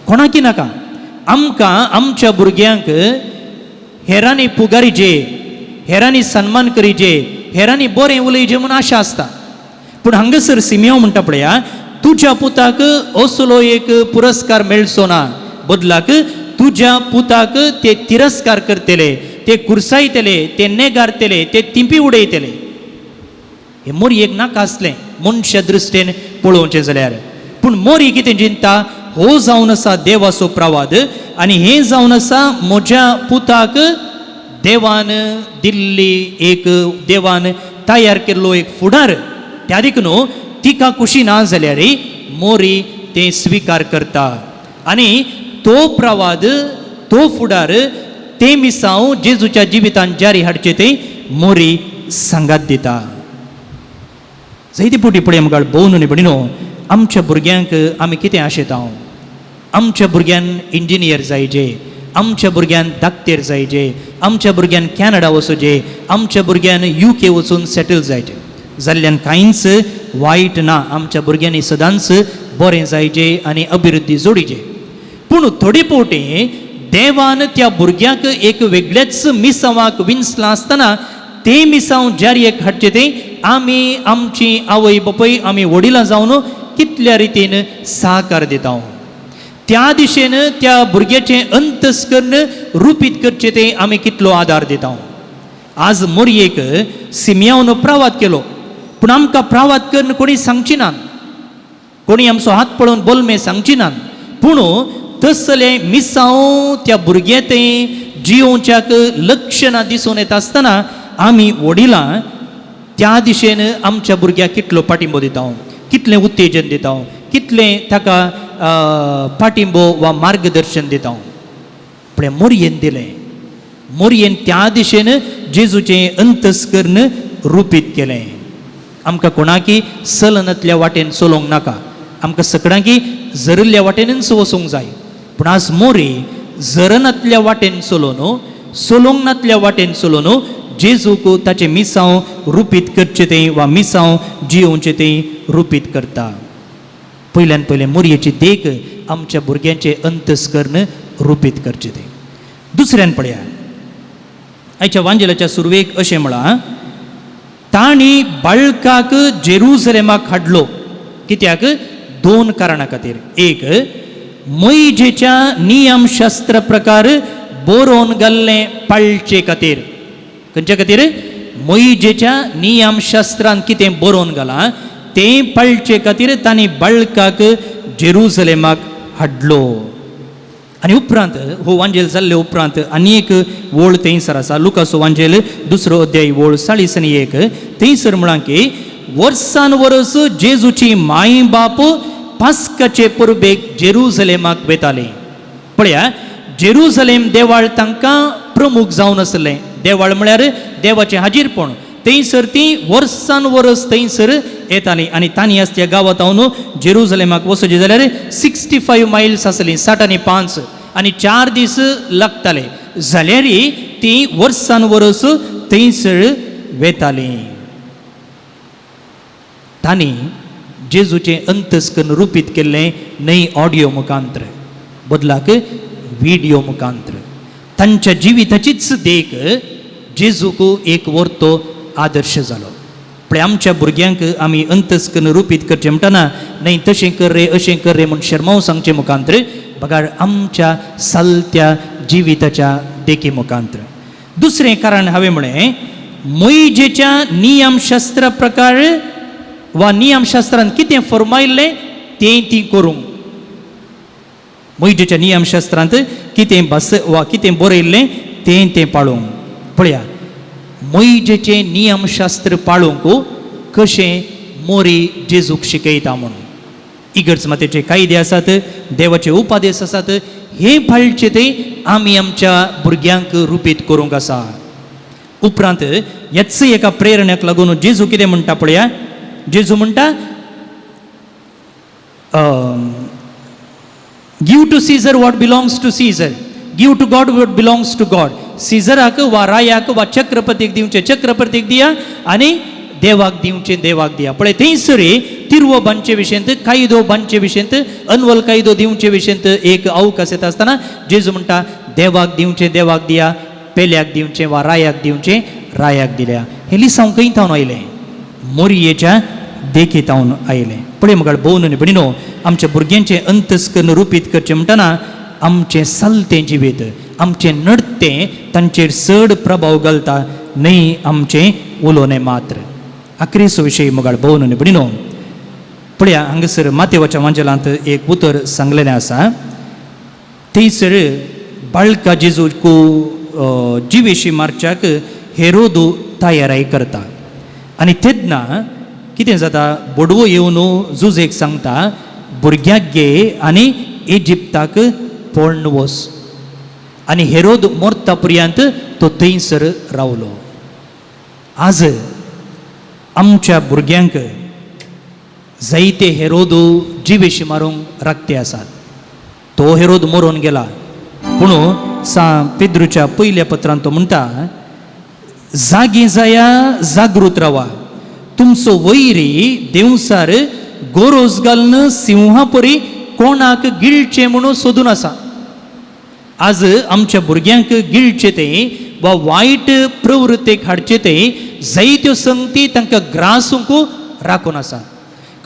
कोणाकी नाका. आमकां आमच्या भुरग्यांक हेरांनी पुगारीजे, हेरांनी सन्मान करीजे, हेरांनी बरें उलयजे म्हूण आशा आसता. पूण हांगासर सिमियो म्हणटा पळया, तुज्या पुताक असलो एक पुरस्कार मेळचो ना, बदलाक तुज्या पुताक ते तिरस्कार करतले, ते कुर्सायतले, ते नेगारतले, ते तिंपी उडयतले. हे मोरयेक नाका आसलें मनशा दृश्टीन पळोवचें जाल्यार. पूण मोरी कितें चिंता, हो जावन आसा देवाचो प्रवाद आनी हें जावन आसा म्हज्या पुताक देवान दिल्ली एक, देवान तयार केल्लो एक फुडार. त्या देखून तिका खुशी ना जाल्यार मोरी तें स्विकार करता आनी तो प्रवाद, तो फुडार, ते मिसांव जेजूच्या जिवितान जारी हाडचें तें मोरी सांगात दिता. जायते फावटी पळय आमकां भोव न्हय भयणीनो, आमच्या भुरग्यांक आमी कितें आशेता, आमच्या भुरग्यान इंजिनियर जायजे, आमच्या भुरग्यान दाक्तेर जायजे, आमच्या भुरग्यान कॅनडा वचोजे, आमच्या भुरग्यान UK वचून सेटल जायजे. जाल्ल्यान कांयच वायट ना, आमच्या भुरग्यांनी सदांच बरें जायजे आनी अभिवृद्धी जोडीजे. पूण थोडे फावटी देवान त्या भुरग्याक एक वेगळ्याच मिसांवाक विंचलां आसतना ते मिसांव जारयेक हाडचें तें आमी आमची आवय बापूय, आमी वडिलां जावन कितल्या रितीन साकार दिता, त्या दिशेन त्या भुरग्याचें अंतस्कर्ण रुपीत करचें तें आमी कितलो आदार दिता. आज मोरयेक सिमियावन प्रवाद केलो, पूण आमकां प्रवाद करून कोणी सांगची ना, कोणी आमचो हात पळोवन बोलमे सांगची ना. पूण तसलें मिसांव त्या भुरग्या तें जियोवच्याक लक्षणां दिसून येता आसतना आमी वडिलां त्या दिशेन आमच्या भुरग्याक कितलो पाठिंबो दिता, कितलें उत्तेजन दिता, कितलें ताका पाठिंबो वा मार्गदर्शन दिता. पळय मोरयेन दिलें, मोरयेन त्या दिशेन जेजूचें अंतस्कर्ण रुपीत केलें. आमकां कोणाकी सलनांतल्या वाटेन चलोवंक नाका, आमकां सगळ्यांकी जरिल्ल्या वाटेनूच वचूंक जाय. पूण आज मोरी जरनांतल्या वाटेन चलोवन, चलोवंक नातल्या वाटेन चलोवन जेजूक ताचें मिसांव रुपीत करचें तें वा मिसांव जियोवचें तें रुपीत करता. पयल्यान पयलें मोरयेची देख आमच्या भुरग्यांचें अंतस्कर्ण रुपीत करचें तें. दुसऱ्यान पळया, आयच्या वांजेलाच्या सुरवेक अशें म्हळां, तांणी बाळकाक जेरुजलेमाक हाडलो. कित्याक? दोन कारणां खातीर. एक, मोयजेच्या नियमशास्त्र प्रकार बरोवन घाल्लें पाळचे खातीर. खंयच्या खातीर? मोयजेच्या नियमशास्त्रान कितें बरोवन घालां तें पाळचे खातीर तांणी बाळकाक जेरुजलेमाक हाडलो. आनी उपरांत हो वांजेल जाल्ले उपरांत आनी एक वळ थंयसर आसा, लुकासो वांजेल दुसरो अध्याय वळ 41. थंयसर म्हळां की वर्सान वर्स जेजूची माय बाप पास्काचे परबेक जेरुजलेमाक वेताली. पळया, जेरुजलेम देवाळ तांकां प्रमुख जावन आसलें. देवाळ म्हळ्यार देवाचें हाजीरपण. थंयसर ती वर्सान वर्स थंयसर येताली आनी तांणी आस त्या गांवांत हांव जेरुजलेमाक वचचें जाल्यार 65 मायल्स आसली, 65, आनी 4 दीस लागताले. जाल्यार ती वर्सान वर्स थंयसर वेताली. तांणी जेजूचें अंतस्कर्ण रुपीत केल्लें न्हय ऑडियो मुखांत्र, बदलाक विडियो मुखांत्र. तांच्या जिविताचीच देख जेजूक एक वर्तो आदर्श जालो. पळय आमच्या भुरग्यांक आमी अंतस्कर्ण रुपीत करचें म्हणटना न्हय तशें कर रे अशें कर रे म्हूण शर्माव सांगचें मुखांत्र, बगार आमच्या सालत्या जिविताच्या देखी मुखांत्र. दुसरें कारण हांवें म्हळें, मोइजेच्या नियमशास्त्रा प्रकार वा नियमशास्त्रान कितें फरमायल्लें तें ती करूंक. मोइजेच्या नियमशास्त्रांत कितें भास वा कितें बरयल्लें तें तें पाळूंक. पळया मोइजेचें नियमशास्त्र पाळूंक कशें मोरी जेजूक शिकयता म्हूण. इगर्ज मातेचे कायदे आसात, देवाचे उपादेश आसात, हे पाळचे ते आमी आमच्या भुरग्यांक रुपीत करूंक आसा. उपरांत ह्याच एका प्रेरणाक लागून जेजू कितें म्हणटा पळया. जेजू म्हणटा give to Caesar what belongs to Caesar, give to God what belongs to God. सीझराक वा रायाक वा चक्रपतीक दिवचें चक्रपतीक दिया आनी देवाक दिवचें देवाक दिया. पळय थंयसर तिरवो बांदचे विशयंत, कायदो बांदचे विशयंत, अनवल कायदो दिवचे विशयंत एक अवकाश येता आसतना जेजू म्हणटा देवाक दिवचें देवाक दिया, पेल्याक दिवचें वा रायाक दिवचें रायाक दिल्या. हें लिसांव खंय थावन आयलें? मोरयेच्या देखी थावन आयलें. पळय मुखार भोवन आनी भयणीनो, आमच्या भुरग्यांचें अंतस्कर्ण रुपीत करचें म्हणटना आमचें चलतें जिवीत, आमचें नडतें तांचेर चड प्रभाव घालता, न्हय आमचें उलोवणें मात्र. आक्रेसो विशय मुखार भोवन आनी भयणीनो, पळया हांगासर मातेवाच्या वांजेलांत एक उतर सांगलेलें आसा. थंयसर बाळका जेजूक जिवेशी मारच्याक हेरोदू तयाराय करता आनी तेन्ना कितें जाता, बोडवो येवन जुजेक सांगता भुरग्याक घे आनी इजिप्ताक पळोवन वच. आनी हेरोद मोरता पर्यंत तो थंयसर रावलो. आज आमच्या भुरग्यांक जायते हेरोद जिवेशी मारूंक राखते आसात. तो हेरोद मरोन गेला, पूण सा पेद्रूच्या पयल्या पत्रांत तो म्हणटा जागी जाया, जागृत रावा, तुमचो वैरी देवसार गोरोज घालून सिंहापरी कोणाक गिळचें म्हणून सोदून आसा. आज आमच्या भुरग्यांक गिळचें तें वा वायट प्रवृत्तेक हाडचें तें जायत्यो संगती तांकां ग्रासूंक राखून आसा.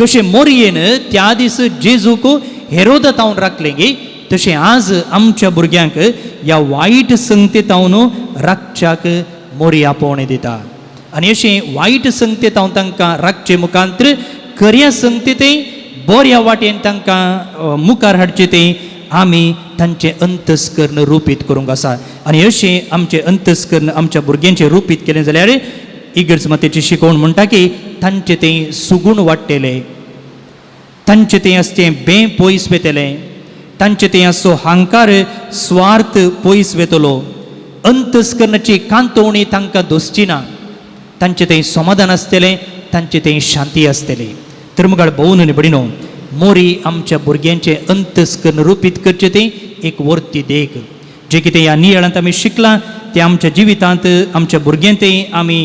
कशें मोरयेन त्या दीस जेजूक हेरोदा तावन राखलें गे, तशें आज आमच्या भुरग्यांक ह्या वायट संगते तावन राखच्याक मोरी आपोवणें दिता. आनी अशें वायट संगते तावन तांकां राखचे मुखांतर खऱ्या संगते तें बऱ्या वाटेन तांकां मुखार हाडचें तें आमी तांचें अंतस्कर्ण रुपीत करूंक आसा. आनी अशें आमचें अंतस्कर्ण आमच्या भुरग्यांचें रुपीत केलें जाल्यार इगर्ज मातेची शिकवण म्हणटा की तांचें तें सुगूण वाडटलें, तांचें तें आसचें बें पयस वेतलें, तांचें तें आसचो हांकार स्वार्थ पयस वेतलो, अंतस्कर्णाची कांतोवणी तांकां दोसची ना, तांचें तें समाधान आसतलें, तांचें तें शांती आसतली. तर मुखार भोवन आनी भयणीनो, मोरी आमच्या भुरग्यांचें अंतस्कर्ण रुपीत करचें तें एक वर्ती देख. जें कितें ह्या नियाळांत आमी शिकलां तें आमच्या जिवितांत आमच्या भुरग्यांतय आमी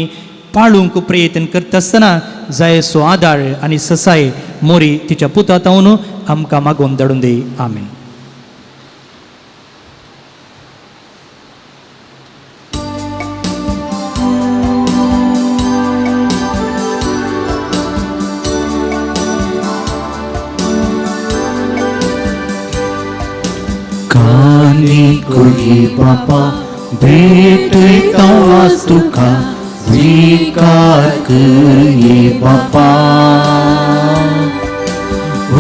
पाळूंक प्रयत्न करता आसतना जाय सो आदार आनी ससाय मोरी तिच्या पुता तावन आमकां मागोवन धाडून दी. आमीन. कानी बापा भेटयता तुका स्वीकार कर ये बापा,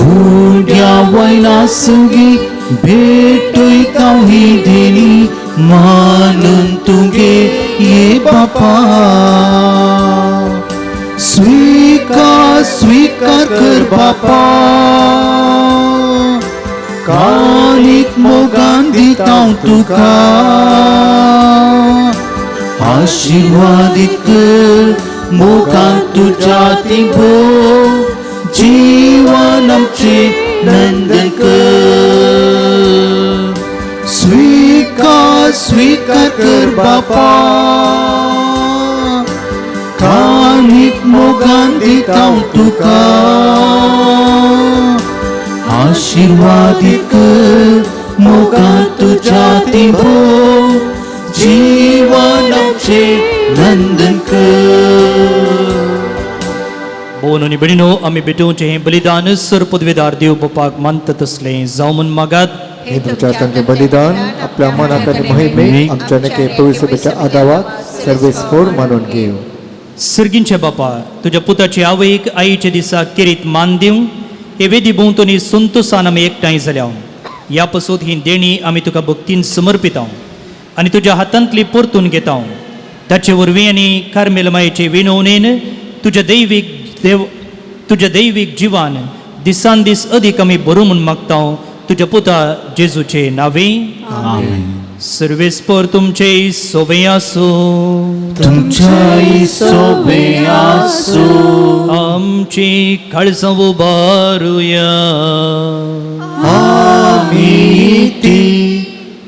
उड्या वयला संगी भेटयता ही देणी मानून तुगे ये बापा, स्वीकार स्वीकार कर बापा, कानीक मोगान दिता तुका, आशीर्वादीत कर मोगान तुज्या ती भो, जीवन आमचें नंदन कर, स्वीकार स्वीकार कर बापा, कानीक मोगान दिता तुका, आशीर्वादीत कर मोगान तुज्या ती भो, जीवन आमचें नंदन कर. भोवन आनी भयणीनो, आमी भेटोवचें हें बलिदान सर पदवेदार देव बापाक मानता तसलें जावं म्हूण मागात. हे तुमच्या तांचें बलिदान आपल्या मनाक आनी महिमेक आमच्या नके पवित्र सभेच्या आदावाक सर्वेस्पोर मानून घेव. सर्गींचे बापा, तुज्या पुताची आवयक आईच्या दिसा किरीत मान दिवंक हे वेदी भोंवतणी संतोसान आमी एकठांय जाल्या. ह्या पसून ही देणी आमी तुका भक्तीन समर्पिता आनी तुज्या हातांतली परतून घेता. ताचे वरवीं आनी कार्मेल मायेचे विनवणेन तुज्या दैवीक देव तुज्या दैवीक जिवान दिसान दीस अदीक आमी बरो म्हूण मागता तुज्या पुता जेजूचे नावे. आमेन. सर्वेस्पर तुमचे सोबे आसूं. तुमच्याय सोबे आसूं. आमची काळजां उबारुया. आमी ती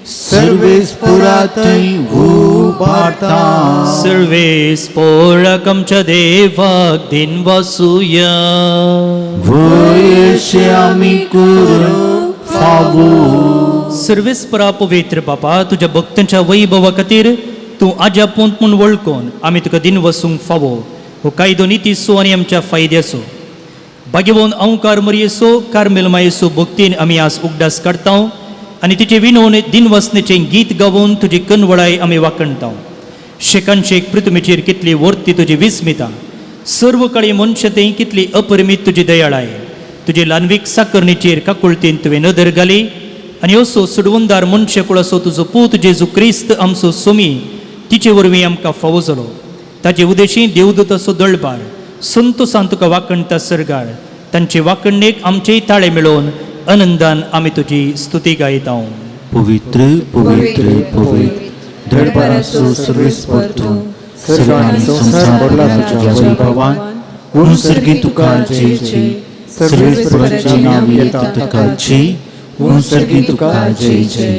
सर्वेस्पोरातय उबारता. सर्वेस्पोराक आमच्या देवाक दिन वासुया. वयशे आमी करूंक फावो. सर्वेस्परा पवित्र बापा, तुज्या भक्तांच्या वैभवा खातीर तूं आज्या पोंत म्हूण वळखून आमी तुका दिन वसूंक फावो. हो कायदो नितीचो आनी आमच्या फायद्याचो. भाग्यवंत अंकार मरयेचो कार्मेल मायेचो भक्तीन आमी आज उगडास काडता आनी तिचे विनोवन दिनवसनेचें गीत गावून तुजी कनवळाय आमी वाखणता. शेकानशेक पृथ्वीचेर कितली वर्ती तुजी विस्मिता, सर्व काळी मनशां कितली अपरिमीत तुजी दयाळाय. तुजे ल्हानवीक साकरणीचेर काकुळतीन तुवें नदर घाली आनी असो सुडवंदार मनशाकुळाचो तुजो पूत जेजू क्रिस्त आमचो सोमी तिचे वरवीं आमकां फावो जालो. ताचे उदेशी देवदूताचो दळबार संतोसान तुका वाखणता सर्गार. तांचे वाखणणेक आमचेय ताळे मेळोवन आनंदान आमी तुजी स्तुती गायता. पवित्र पवित्र पवित्र दरबाराचो सर्वेस्पर तूं, सर्ग आनी संवसार भरला तुज्या वैभवान. म्हूण सर्गी तुका जय जय. सर्वेस्पराचें नांव येता तुका जय. म्हूण सर्गी तुका जय जय.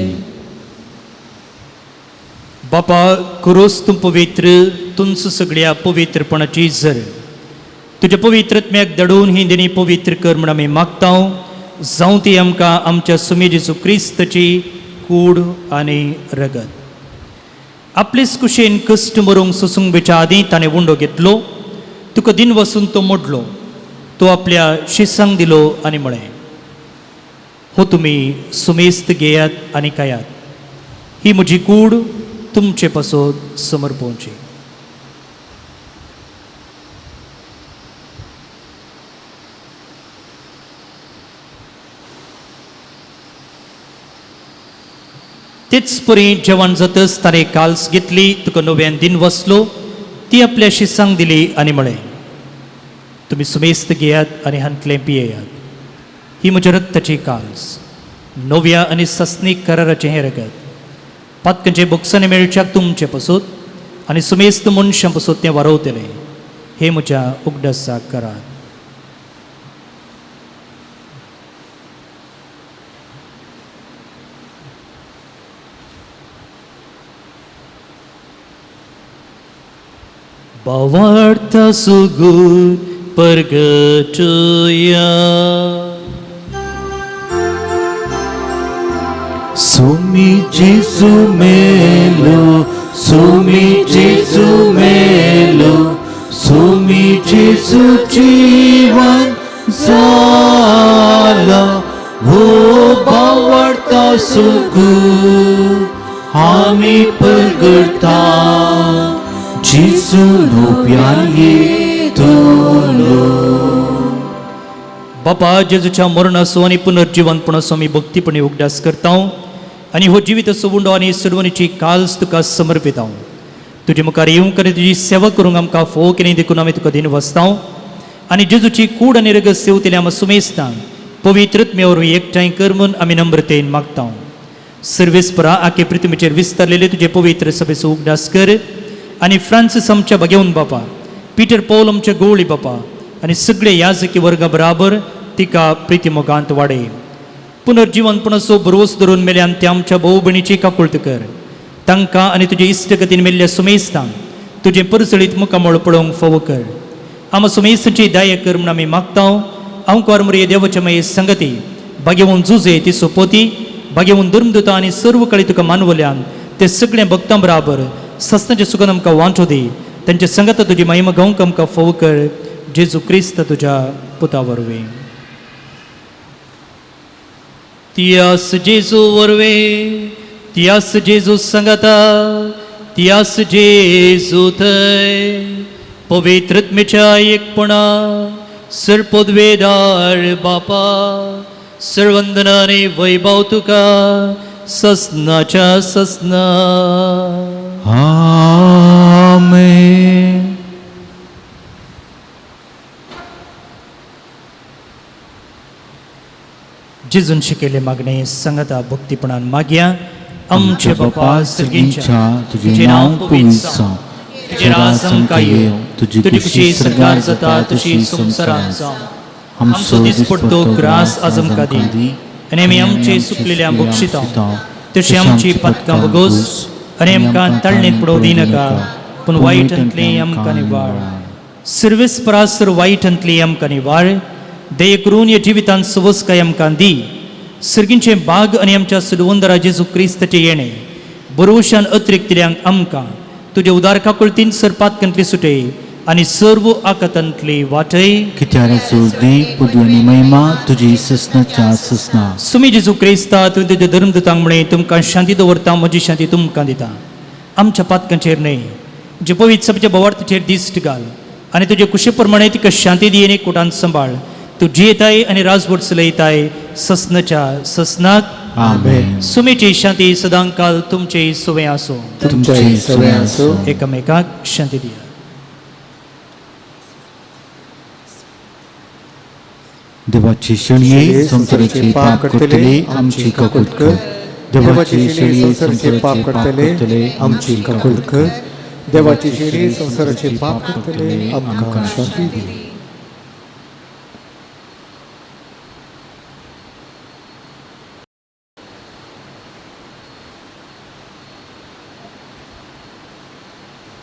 बापा, कुरोस तूं पवित्र, तुंच सगळ्या पवित्रपणाची जर तुज्या पवित्रत्म्याक दडून ही दिनी पवित्र कर म्हूण आमी मागता. जावं ती आमकां आमच्या सुमी जेजू क्रिस्तची कूड आनी रगत. आपलेच कुशेन कश्ट मरूंक सोसूंक बेच्या आदीं ताणें उंडो घेतलो, तुका दिन वसून तो मोडलो, तो आपल्या शिसांक दिलो आनी म्हळें, हो तुमी सुमेस्त घेयात आनी खायात, ही म्हजी कूड तुमचे पासत समर्पोवची. तेच परी जेवण जातच ताणें काल्स घेतली, तुका नव्यान दिन वसलो, ती आपल्या शिसांक दिली आनी म्हळें, तुमी सुमेस्त घेयात आनी हांतलें पियेयात, ही म्हज्या रक्ताची काल्स, नव्या आनी सस्नीक कराराचें हें रगत, पातकांचे बोक्सांनी मेळच्याक तुमचे पसूत आनी सुमेस्त मनशां पसूत तें वारवतलें, हें म्हज्या उगडासाक करात. भावार्थ सुगूर परगटया. सुमी जेजू मेलो, सुमी जेजू मेलो, सुमी जेजू जीवन जाला. हो भावार्थ सुगूर आमी परगटा, जेजू नव्यान येतलो. बापा, जेजूच्या मरणाचो आनी पुनर्जिवनपणाचो आमी भक्तीपणी उगडास करता आनी हो जिविताचो उंडो आनी सुडवणीची काल्स तुका समर्पिता. तुजे मुखार येवंक आनी तुजी सेवा करूंक आमकां फोव केली देखून आमी तुका दिन वसता आनी जेजूची कूड आनी रगत सेवतले आमी सुमेस्तां पवित्रत्मे वरवीं एकठांय कर म्हूण आमी नम्रतेन मागता. सर्वेस्परा आखे पृथ्वीचेर विस्तारलेले तुजे पवित्र सभेचो उगडास कर आनी फ्रांसीस आमच्या भगेवन बापा, पिटर पौल आमच्या गोवळी बापा आनी सगळे याजकी वर्गा बराबर तिका प्रितीमोगांत वाडय. पुनर्जिवनपणाचो भरवस धरून मेल्यान ते आमच्या भोव भयणीची काकुळट कर, तांकां आनी तुजे इश्टगतीन मेल्ल्या सुमेस्तांक तुजें परसळीत मुखामळ पळोवंक फावो कर. आमा सुमेस्तांची दया कर म्हूण आमी मागता. अंकार मुरये देवाच्या माये संगती भाग्यवून जुजे ती सोपोती भाग्यवून धर्मदुता आनी सर्व कळी तुका मानवल्यान ते सगळे भक्तां बराबर सस्नाचे सुखान आमकां वांटो दी. तांचे संगत तुजी महिमा गावंक आमकां फावो कर, जेजू क्रिस्त तुज्या पुता वरवीं. तियास जेजू वरवीं, तियास जेजू संगता, त्यास जेजू थंय पवित्रत्मेच्या एकपणा सरपदवेदार बापा सर्वंदनाने वैभव तुका ससनाच्या ससना. आमेन. जेजून शिकयले मागणे संगता भक्तीपणान मागया. आमचे बापा सर्गींच्या, तुझे नांव पवित्र जावं, तुजें राज आमकां येवं, तुजी तुजी खुशी स्वर्गार जाता तशी संवसारांत जावं. आमचो दिसपडतो ग्रास आज आमकां दी आनी आमी आमचे सुकलेल्या बक्षिता तशी आमची पातकां भोगोस आनी आमकां ताळणेंत पडोवं दिनाका, पूण वायटांतली आमकां निवाळ. सर्वेस परासर वायटांतली आमकां निवाळ. दया करून ह्या जिवितांत सवसकाय आमकां दी. सर्गींचे बाग आनी आमच्या सुलवंदरा जेजू क्रिस्ताचें येणें बरोवशान अतिरिक्तिल्यांक आमकां तुज्या उदार काकुळतीन सरपातकांतली सुटय आनी सर्व आकातांतली वाटय. कित्याक दी पदवी आनी महिमा तुजी ससनाच्या ससना. सुमी जेजू क्रिस्ता, तुवें तुज्या धर्मदूतांक म्हळें, तुमकां शांती दवरता, म्हजी शांती तुमकां दिता. आमच्या पातकांचेर न्हय, जे पवित्र सभेच्या बोवार्थाचेर दिश्ट घाल आनी तुजे कुशे प्रमाणे तिका शांती दी आनी कुटान सांबाळ. तूं जियेताय आनी राजवट चलयताय ससनाच्या ससनाक. आमेन. सुमीची शांती सदांकाल तुमचे सुवें आसूं. तुमचे सगळे आसूं. एकामेकाक शांती दिया. देवाची शेळये संवसाराचे पाप करतले आमची काकूत कर. देवाची शेळी संवसाराचे पाप करतले आमची काकूत कर. देवाची शेळी संवसाराचे पाप करतले आमकां शांती दी.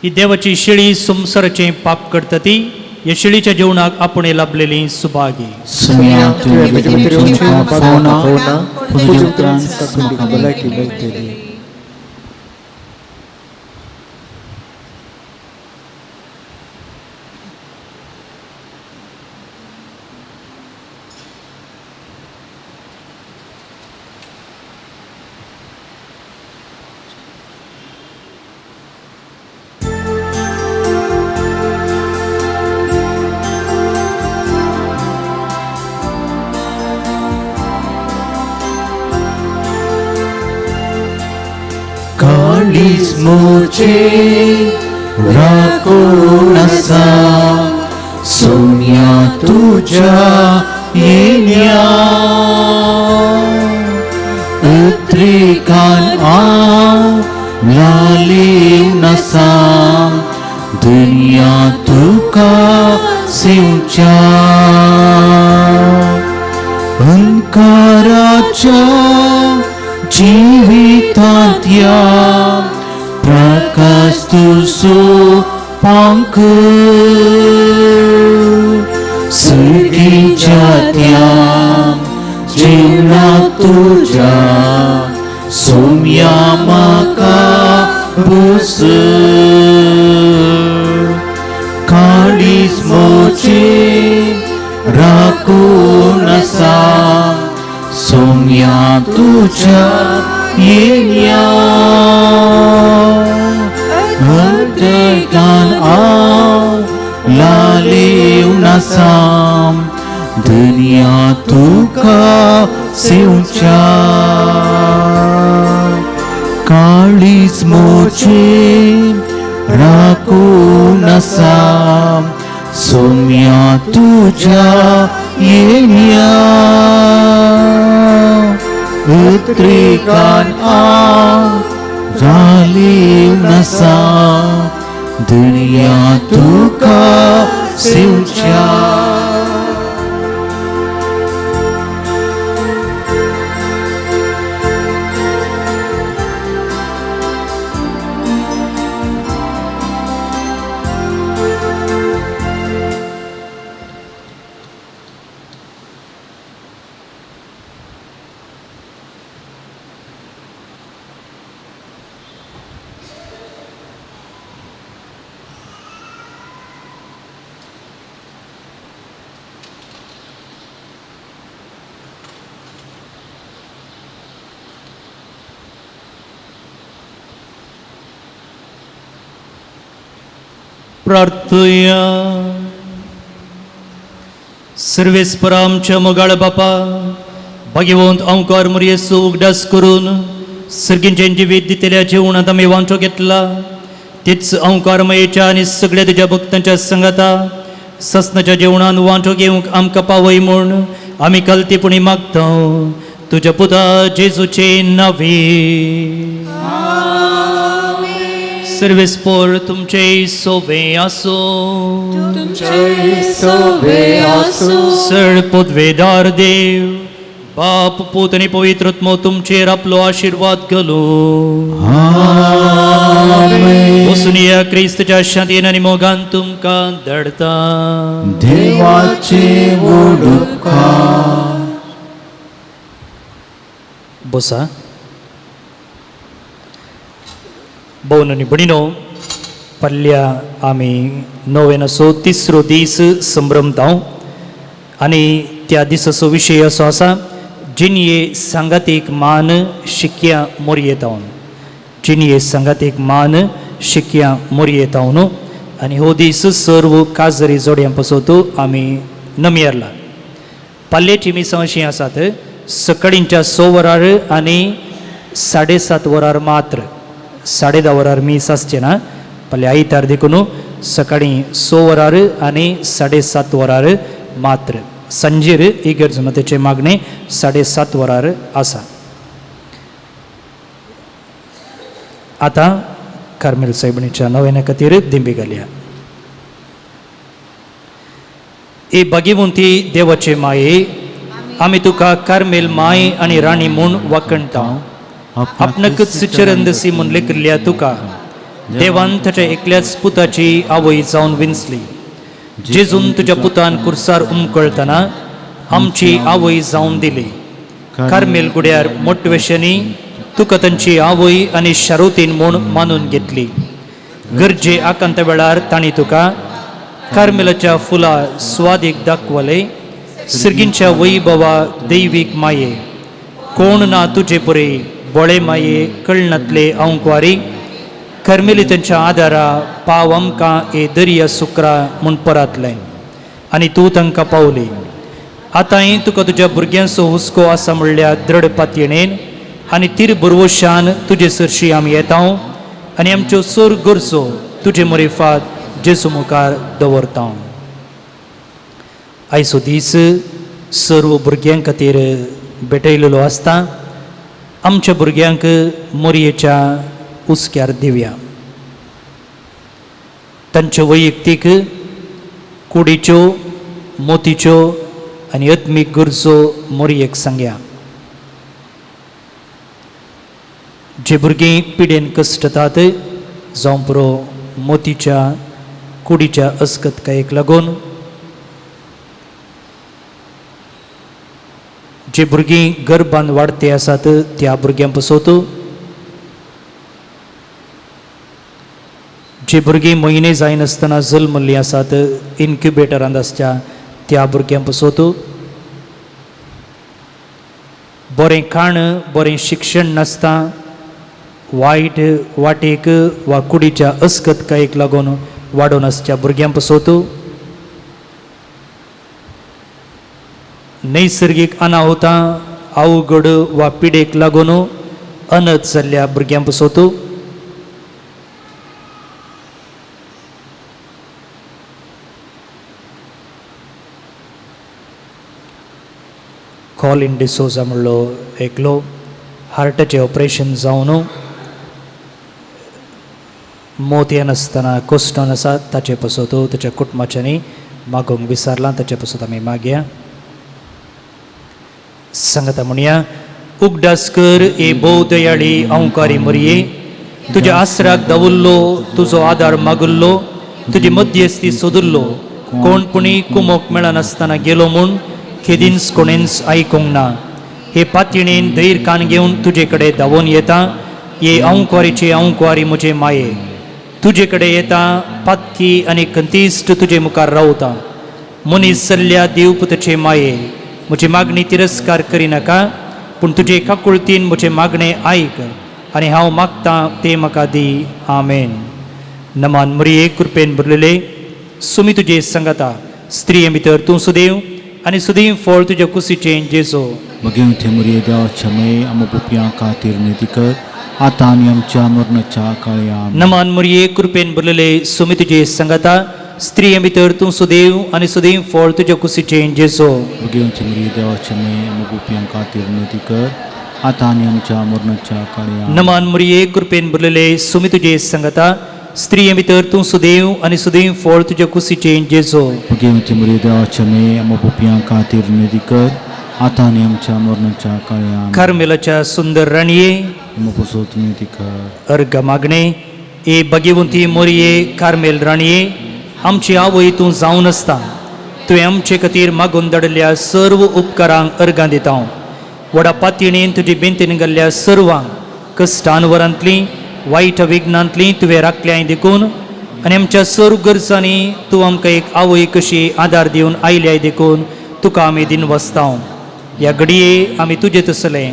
ही देवाची शेळी संवसाराचें पाप करता ती ह्या शेळीच्या जेवणाक आपण लाभलेली सुभागी. सुम्या तुवें तुवें म्हजे म्हजे भितर फावना, फावना, तुजे तुजे उपरांत उपरांत म्हाका भलायकी मेळटली. काळीज मोचे राखून आसा सोम्या तुज्या येण्या उद्रेकान हांव लालीवन आसा दुनिया तुका सेवच्या अंकाराच्या जिवितांत ह्या प्रकाश तुजो पांक सर्गीच्या त्या जिवना तुज्या सोम्या म्हाका बस काळीज मोचे राखून आसा सोम्या तुज्या येण्या अंतर्गान हांव लालीवन आसा दुनिया तुका सेवच्या काळीज मोचे राखून आसा सोम्या तुज्या येण्या उद्रेकान हांव जालीवन आसा दुनिया तुका सेवच्या. प्रार्थया. सर्वेस्परा आमच्या मोगाळ बापा, भाग्यवंत अंकार मोरयेचो उगडास करून सर्गींचें जिवीत दितल्या जेवणांत आमी वांटो घेतला, तीच अंकार मायेच्या आनी सगळ्या तुज्या भक्तांच्या संगाता ससनाच्या जेवणान वांटो घेवंक आमकां पावय म्हूण आमी कलतीपणी मागता, तुज्या पुता जेजूचे नावे. सर्वेस्पोर तुमचे सोवे आसो. सळ पदवेदार देव बाप, पूत आनी पवित्र आत्मो तुमचेर आपलो आशिर्वाद घालू. वचून या क्रिस्तच्या शांतीन आनी मोगान तुमकां धाडता. देवाचे उपकार. बसा. भोवन आनी भयणीनो, पल्ल्या आमी नोवेनाचो तिसरो दीस संभ्रमता आनी त्या दिसाचो विशय असो आसा, जिनये सांगातीक मान शिकया मोरयेतावन. जिनये सांगातीक मान शिकया मोरयेतावन. आनी हो दीस सर्व काजरी जोडयां पासत आमी नमयेरला. पाल्लेची मिसां अशीं आसात, सकाळींच्या 6 वरार आनी 7:30 वरार मात्र, 10:30 वरार मीस आसचें ना. पल्ले आयतार देखून सकाळीं 6 वरार आनी 7:30 वरार मात्र. सांजेर इगर्ज मतेचें मागणें 7:30 वरार आसा. आतां कार्मेल सायबिणीच्या नव्याने खातीर दिंबी घालया. ए भाग्यवंती देवाचे माये, आमी तुका कार्मेल माय आनी राणी म्हूण वाखणटा. आपणाकच चरंदसी म्हूण लेखिल्ल्या तुका देवान ताच्या एकल्याच पुताची आवय जावन विंचली. जेजून तुज्या पुतान कुर्सार उमकळतना आमची आवय जावन दिली. कार्मेल गुड्यार मोटवेशांनी तुका तांची आवय आनी शारुतीन म्हूण मानून घेतली. गरजे आकांत वेळार तांणी तुका कार्मेलाच्या फुलां स्वादीक दाखवले. सिर्गींच्या वैभवा दैवीक माये, कोण ना तुजे पुरे बोळे माये कळनातले अंकवारी. कर्मेली तांच्या आदारा पाव आमकां ए दर्या सुक्रा म्हूण परातलें आनी तूं तांकां पावली. आतांय तुका तुज्या भुरग्यांचो हुस्को आसा म्हणल्यार दृढ पातयेणेन आनी तीर बरवशान तुजे सरशी आमी येता आनी आमच्यो चड गरजो तुजे मरेफात जेजू मुखार दवरता. आयचो दीस सर्व भुरग्यां खातीर भेटयलेलो आसता. आमच्या भुरग्यांक मोरयेच्या हुस्क्यार दिवया. तांच्यो वैयक्तीक कुडीच्यो, मोतीच्यो आनी आत्मीक गरजो मोरयेक सांगया. जे भुरगीं पिडेन कश्टतात जावं पुरो मोतीच्या कुडीच्या अस्कतकायेक लागून, जे भुरगीं गर्भान वाडते आसात त्या भुरग्यां पसत, जे भुरगीं म्हयने जायनासतना जल्मल्लीं आसात इन्क्युबेटरांत आसच्या त्या भुरग्यां पसत, बरें खाण बरें शिक्षण नासता वायट वाटेक वा कुडीच्या अस्कतकायेक लागून वाडोवन आसच्या भुरग्यां पसत, नैसर्गीक अनाहुतां अवघड वा पिडेक लागून अनथ जाल्ल्या भुरग्यां पसत, कॉलिन डिसोजा म्हणलो एकलो हार्टाचें ऑपरेशन जावन मोत येनासतना कोश्टान आसा ताचे पसत ताच्या कुटुंबाच्यांनी मागूंक विसरलां ताचे पसत आमी मागया. सांगता म्हणया, उगडास कर ए भोव दयाळी अंकारी मरये, तुज्या आसराक दवरलो, तुजो आदार मागुल्लो, तुजी मध्यस्थी सोदुल्लो, कोण पुणी कुमोक मेळनासतना गेलो म्हूण खेदींच कोणेंच आयकूंक ना. हे पातयेणेन धैर कान घेवन तुजे कडेन धांवून येता, हे अंकवारीचे अंकवारी म्हजे माये, तुजे कडेन येता पातकी आनी खंतीश्ट तुजे मुखार रावता. मनीस चल्ल्या देवपुताचे माये, म्हजी मागणी तिरस्कार करिनाका, पूण तुजे काकुळतीन म्हजें मागणें आयक आनी हांव मागतां तें म्हाका दी. आमेन. नमान मरिये, कृपेन भरलेले, सुमी तुजे संगता, स्त्रिये भितर तूं सुदेव आनी सुदेव फळ तुज्या कुशीचें जेजू। भगवंते मुरये देवाच्या मये आमकां बुपयां खातीर निती कर आतां आनी आमच्या मरणाच्या काळया। नमान मरिये, कृपेन भरलेले, सुमी तुजे संगता, स्त्रिये भितर तूं सुदेव आनी सुदेव फळ तुज्या कुशीचें जेजू। भगवंते मुरये देवाच्या मये आमकां बुपयां खातीर निती कर आतां आनी आमच्या मरणाच्या काळया। नमान मरिये, कृपेन भरलेले, सुमी तुजे संगता, स्त्रिये भितर तूं सुदेव आनी सुदेव फळ तुज्या कुशीचें जेजू। भगवंते मुरये देवाच्या मये आमकां बुपयां खातीर निती कर आतां आनी आमच्या मरणाच्या काळया। कार्मेलाच्या सुंदर राणये, आमकां पोसोत निती कर। अर्घ मागणे। ए भगवंती मोरये कार्मेल राणये, आमची आवय तूं जावन आसता, तुवें आमचे खातीर मागून धाडिल्ल्या सर्व उपकारांक अर्गां दिता। व्हडा पातयेन तुजी बेंतीन घाल्ल्या सर्वांक कश्टानवरांतलीं वायट विघ्नांतलीं तुवें राखल्याय देखून आनी आमच्या सर्व गरजांनी तूं आमकां एक आवय कशी आदार दिवन आयल्याय देखून तुका आमी दिनवासता। ह्या घडये आमी तुजे तसले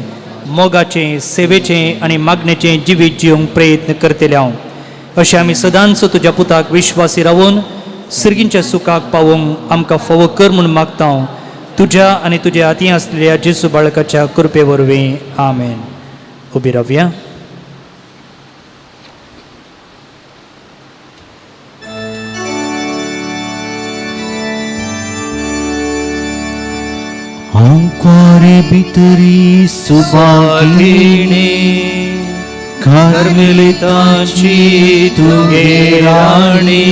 मोगाचें, सेवेचें आनी मागणेचें जिवीत जिवंक प्रयत्न करतले हांव। अशें आमी सदांच तुज्या पुताक विश्वासी रावून सर्गींच्या सुखाक पावोवंक आमकां फावो कर म्हूण मागता हांव तुज्या आनी तुज्या हातीं आसलेल्या जेजू बाळकाच्या कृपे वरवीं, आमेन। उबी रावया। आंकवारी भितरी सुभागिनी कार्मेलिताची तुगे राणी,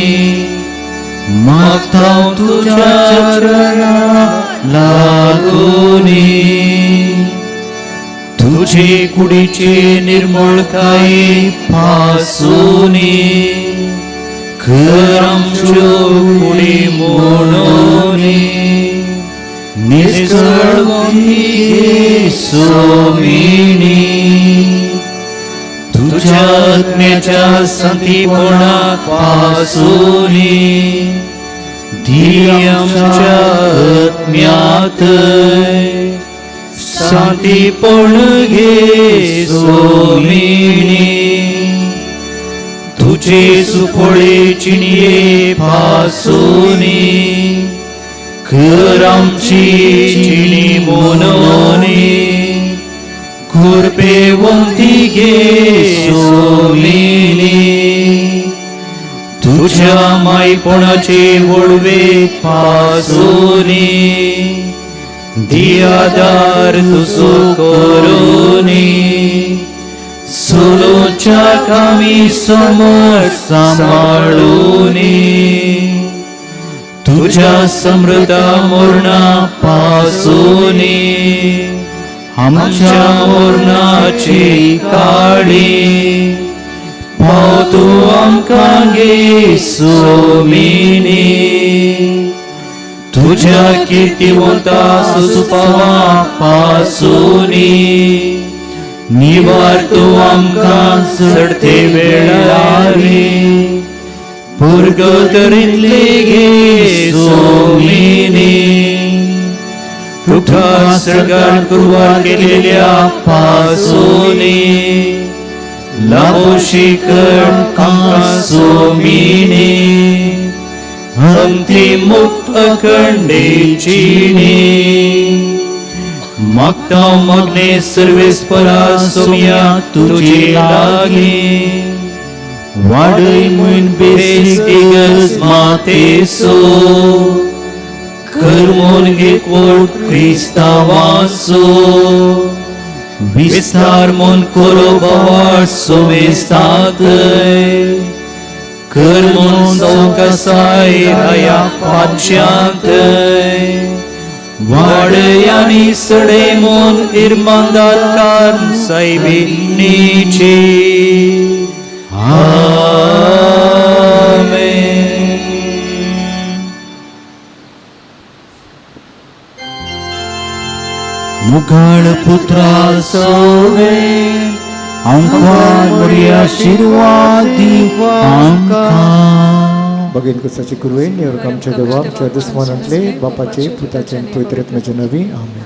मागता तुज्या चरणा लागूनी, तुझे कुडीचे निर्मळकाये पासूनी, कर आमच्यो कुडी म्हणूनी, निसळवंती सोमिनी, तुझ्या आत्म्याच्या संतीपणा पासूनी, दी आमच्या आत्म्यात शांतीपण घे सोमिनी, तुझे सुफळे चिणये पासूनी, कर आमची चिणी म्हणूनी, कृपेवंती घे सोमिनी, तुझ्या मायपणाचे वळवे पासूनी, दियादार तुजो करुनी, सोलोच्या कामी समोर सांबाळूनी, तुझ्या समृद्धा मोरणा पासूनी, आमच्या मोरणाची काळी पाव तूं आमकां गे सोमिनी, तुझ्या किर्तिवंता सुसुपावा पासूनी, निवार तूं आमकां चडते वेळारी, पुर्गतरींतले गे सोमिनी, तुका सळगार कुरवार केलेल्या पासूनी, लाभोशी कर आमकां सोमिनी, अंती मुक्त अखंडेचीनी, मागता मागणे सर्वेस्परा सोमिया तुजे लागीं, वाडय म्हूण बेस इगर्ज मातेसो, कर म्हूण एकवट क्रिस्तांवाचो, विस्तार म्हूण कोरो बोवाळ सोमेस्तांतय, कर म्हूण सवकासाय राया पातशांतय, वाडय आनी सडय म्हूण इरमांदात कार्म सायबिणीची, आमेन। मुघाळ पुत्रा सोवे आमकां बरी आशिर्वाद दी आमकां। भगीन कुसाची कुरवे निवडक आमच्या देवा आमच्या दुस्मानांतले बापाचे पुताचे आनी पवित्र आत्म्याचे नवी, आमेन।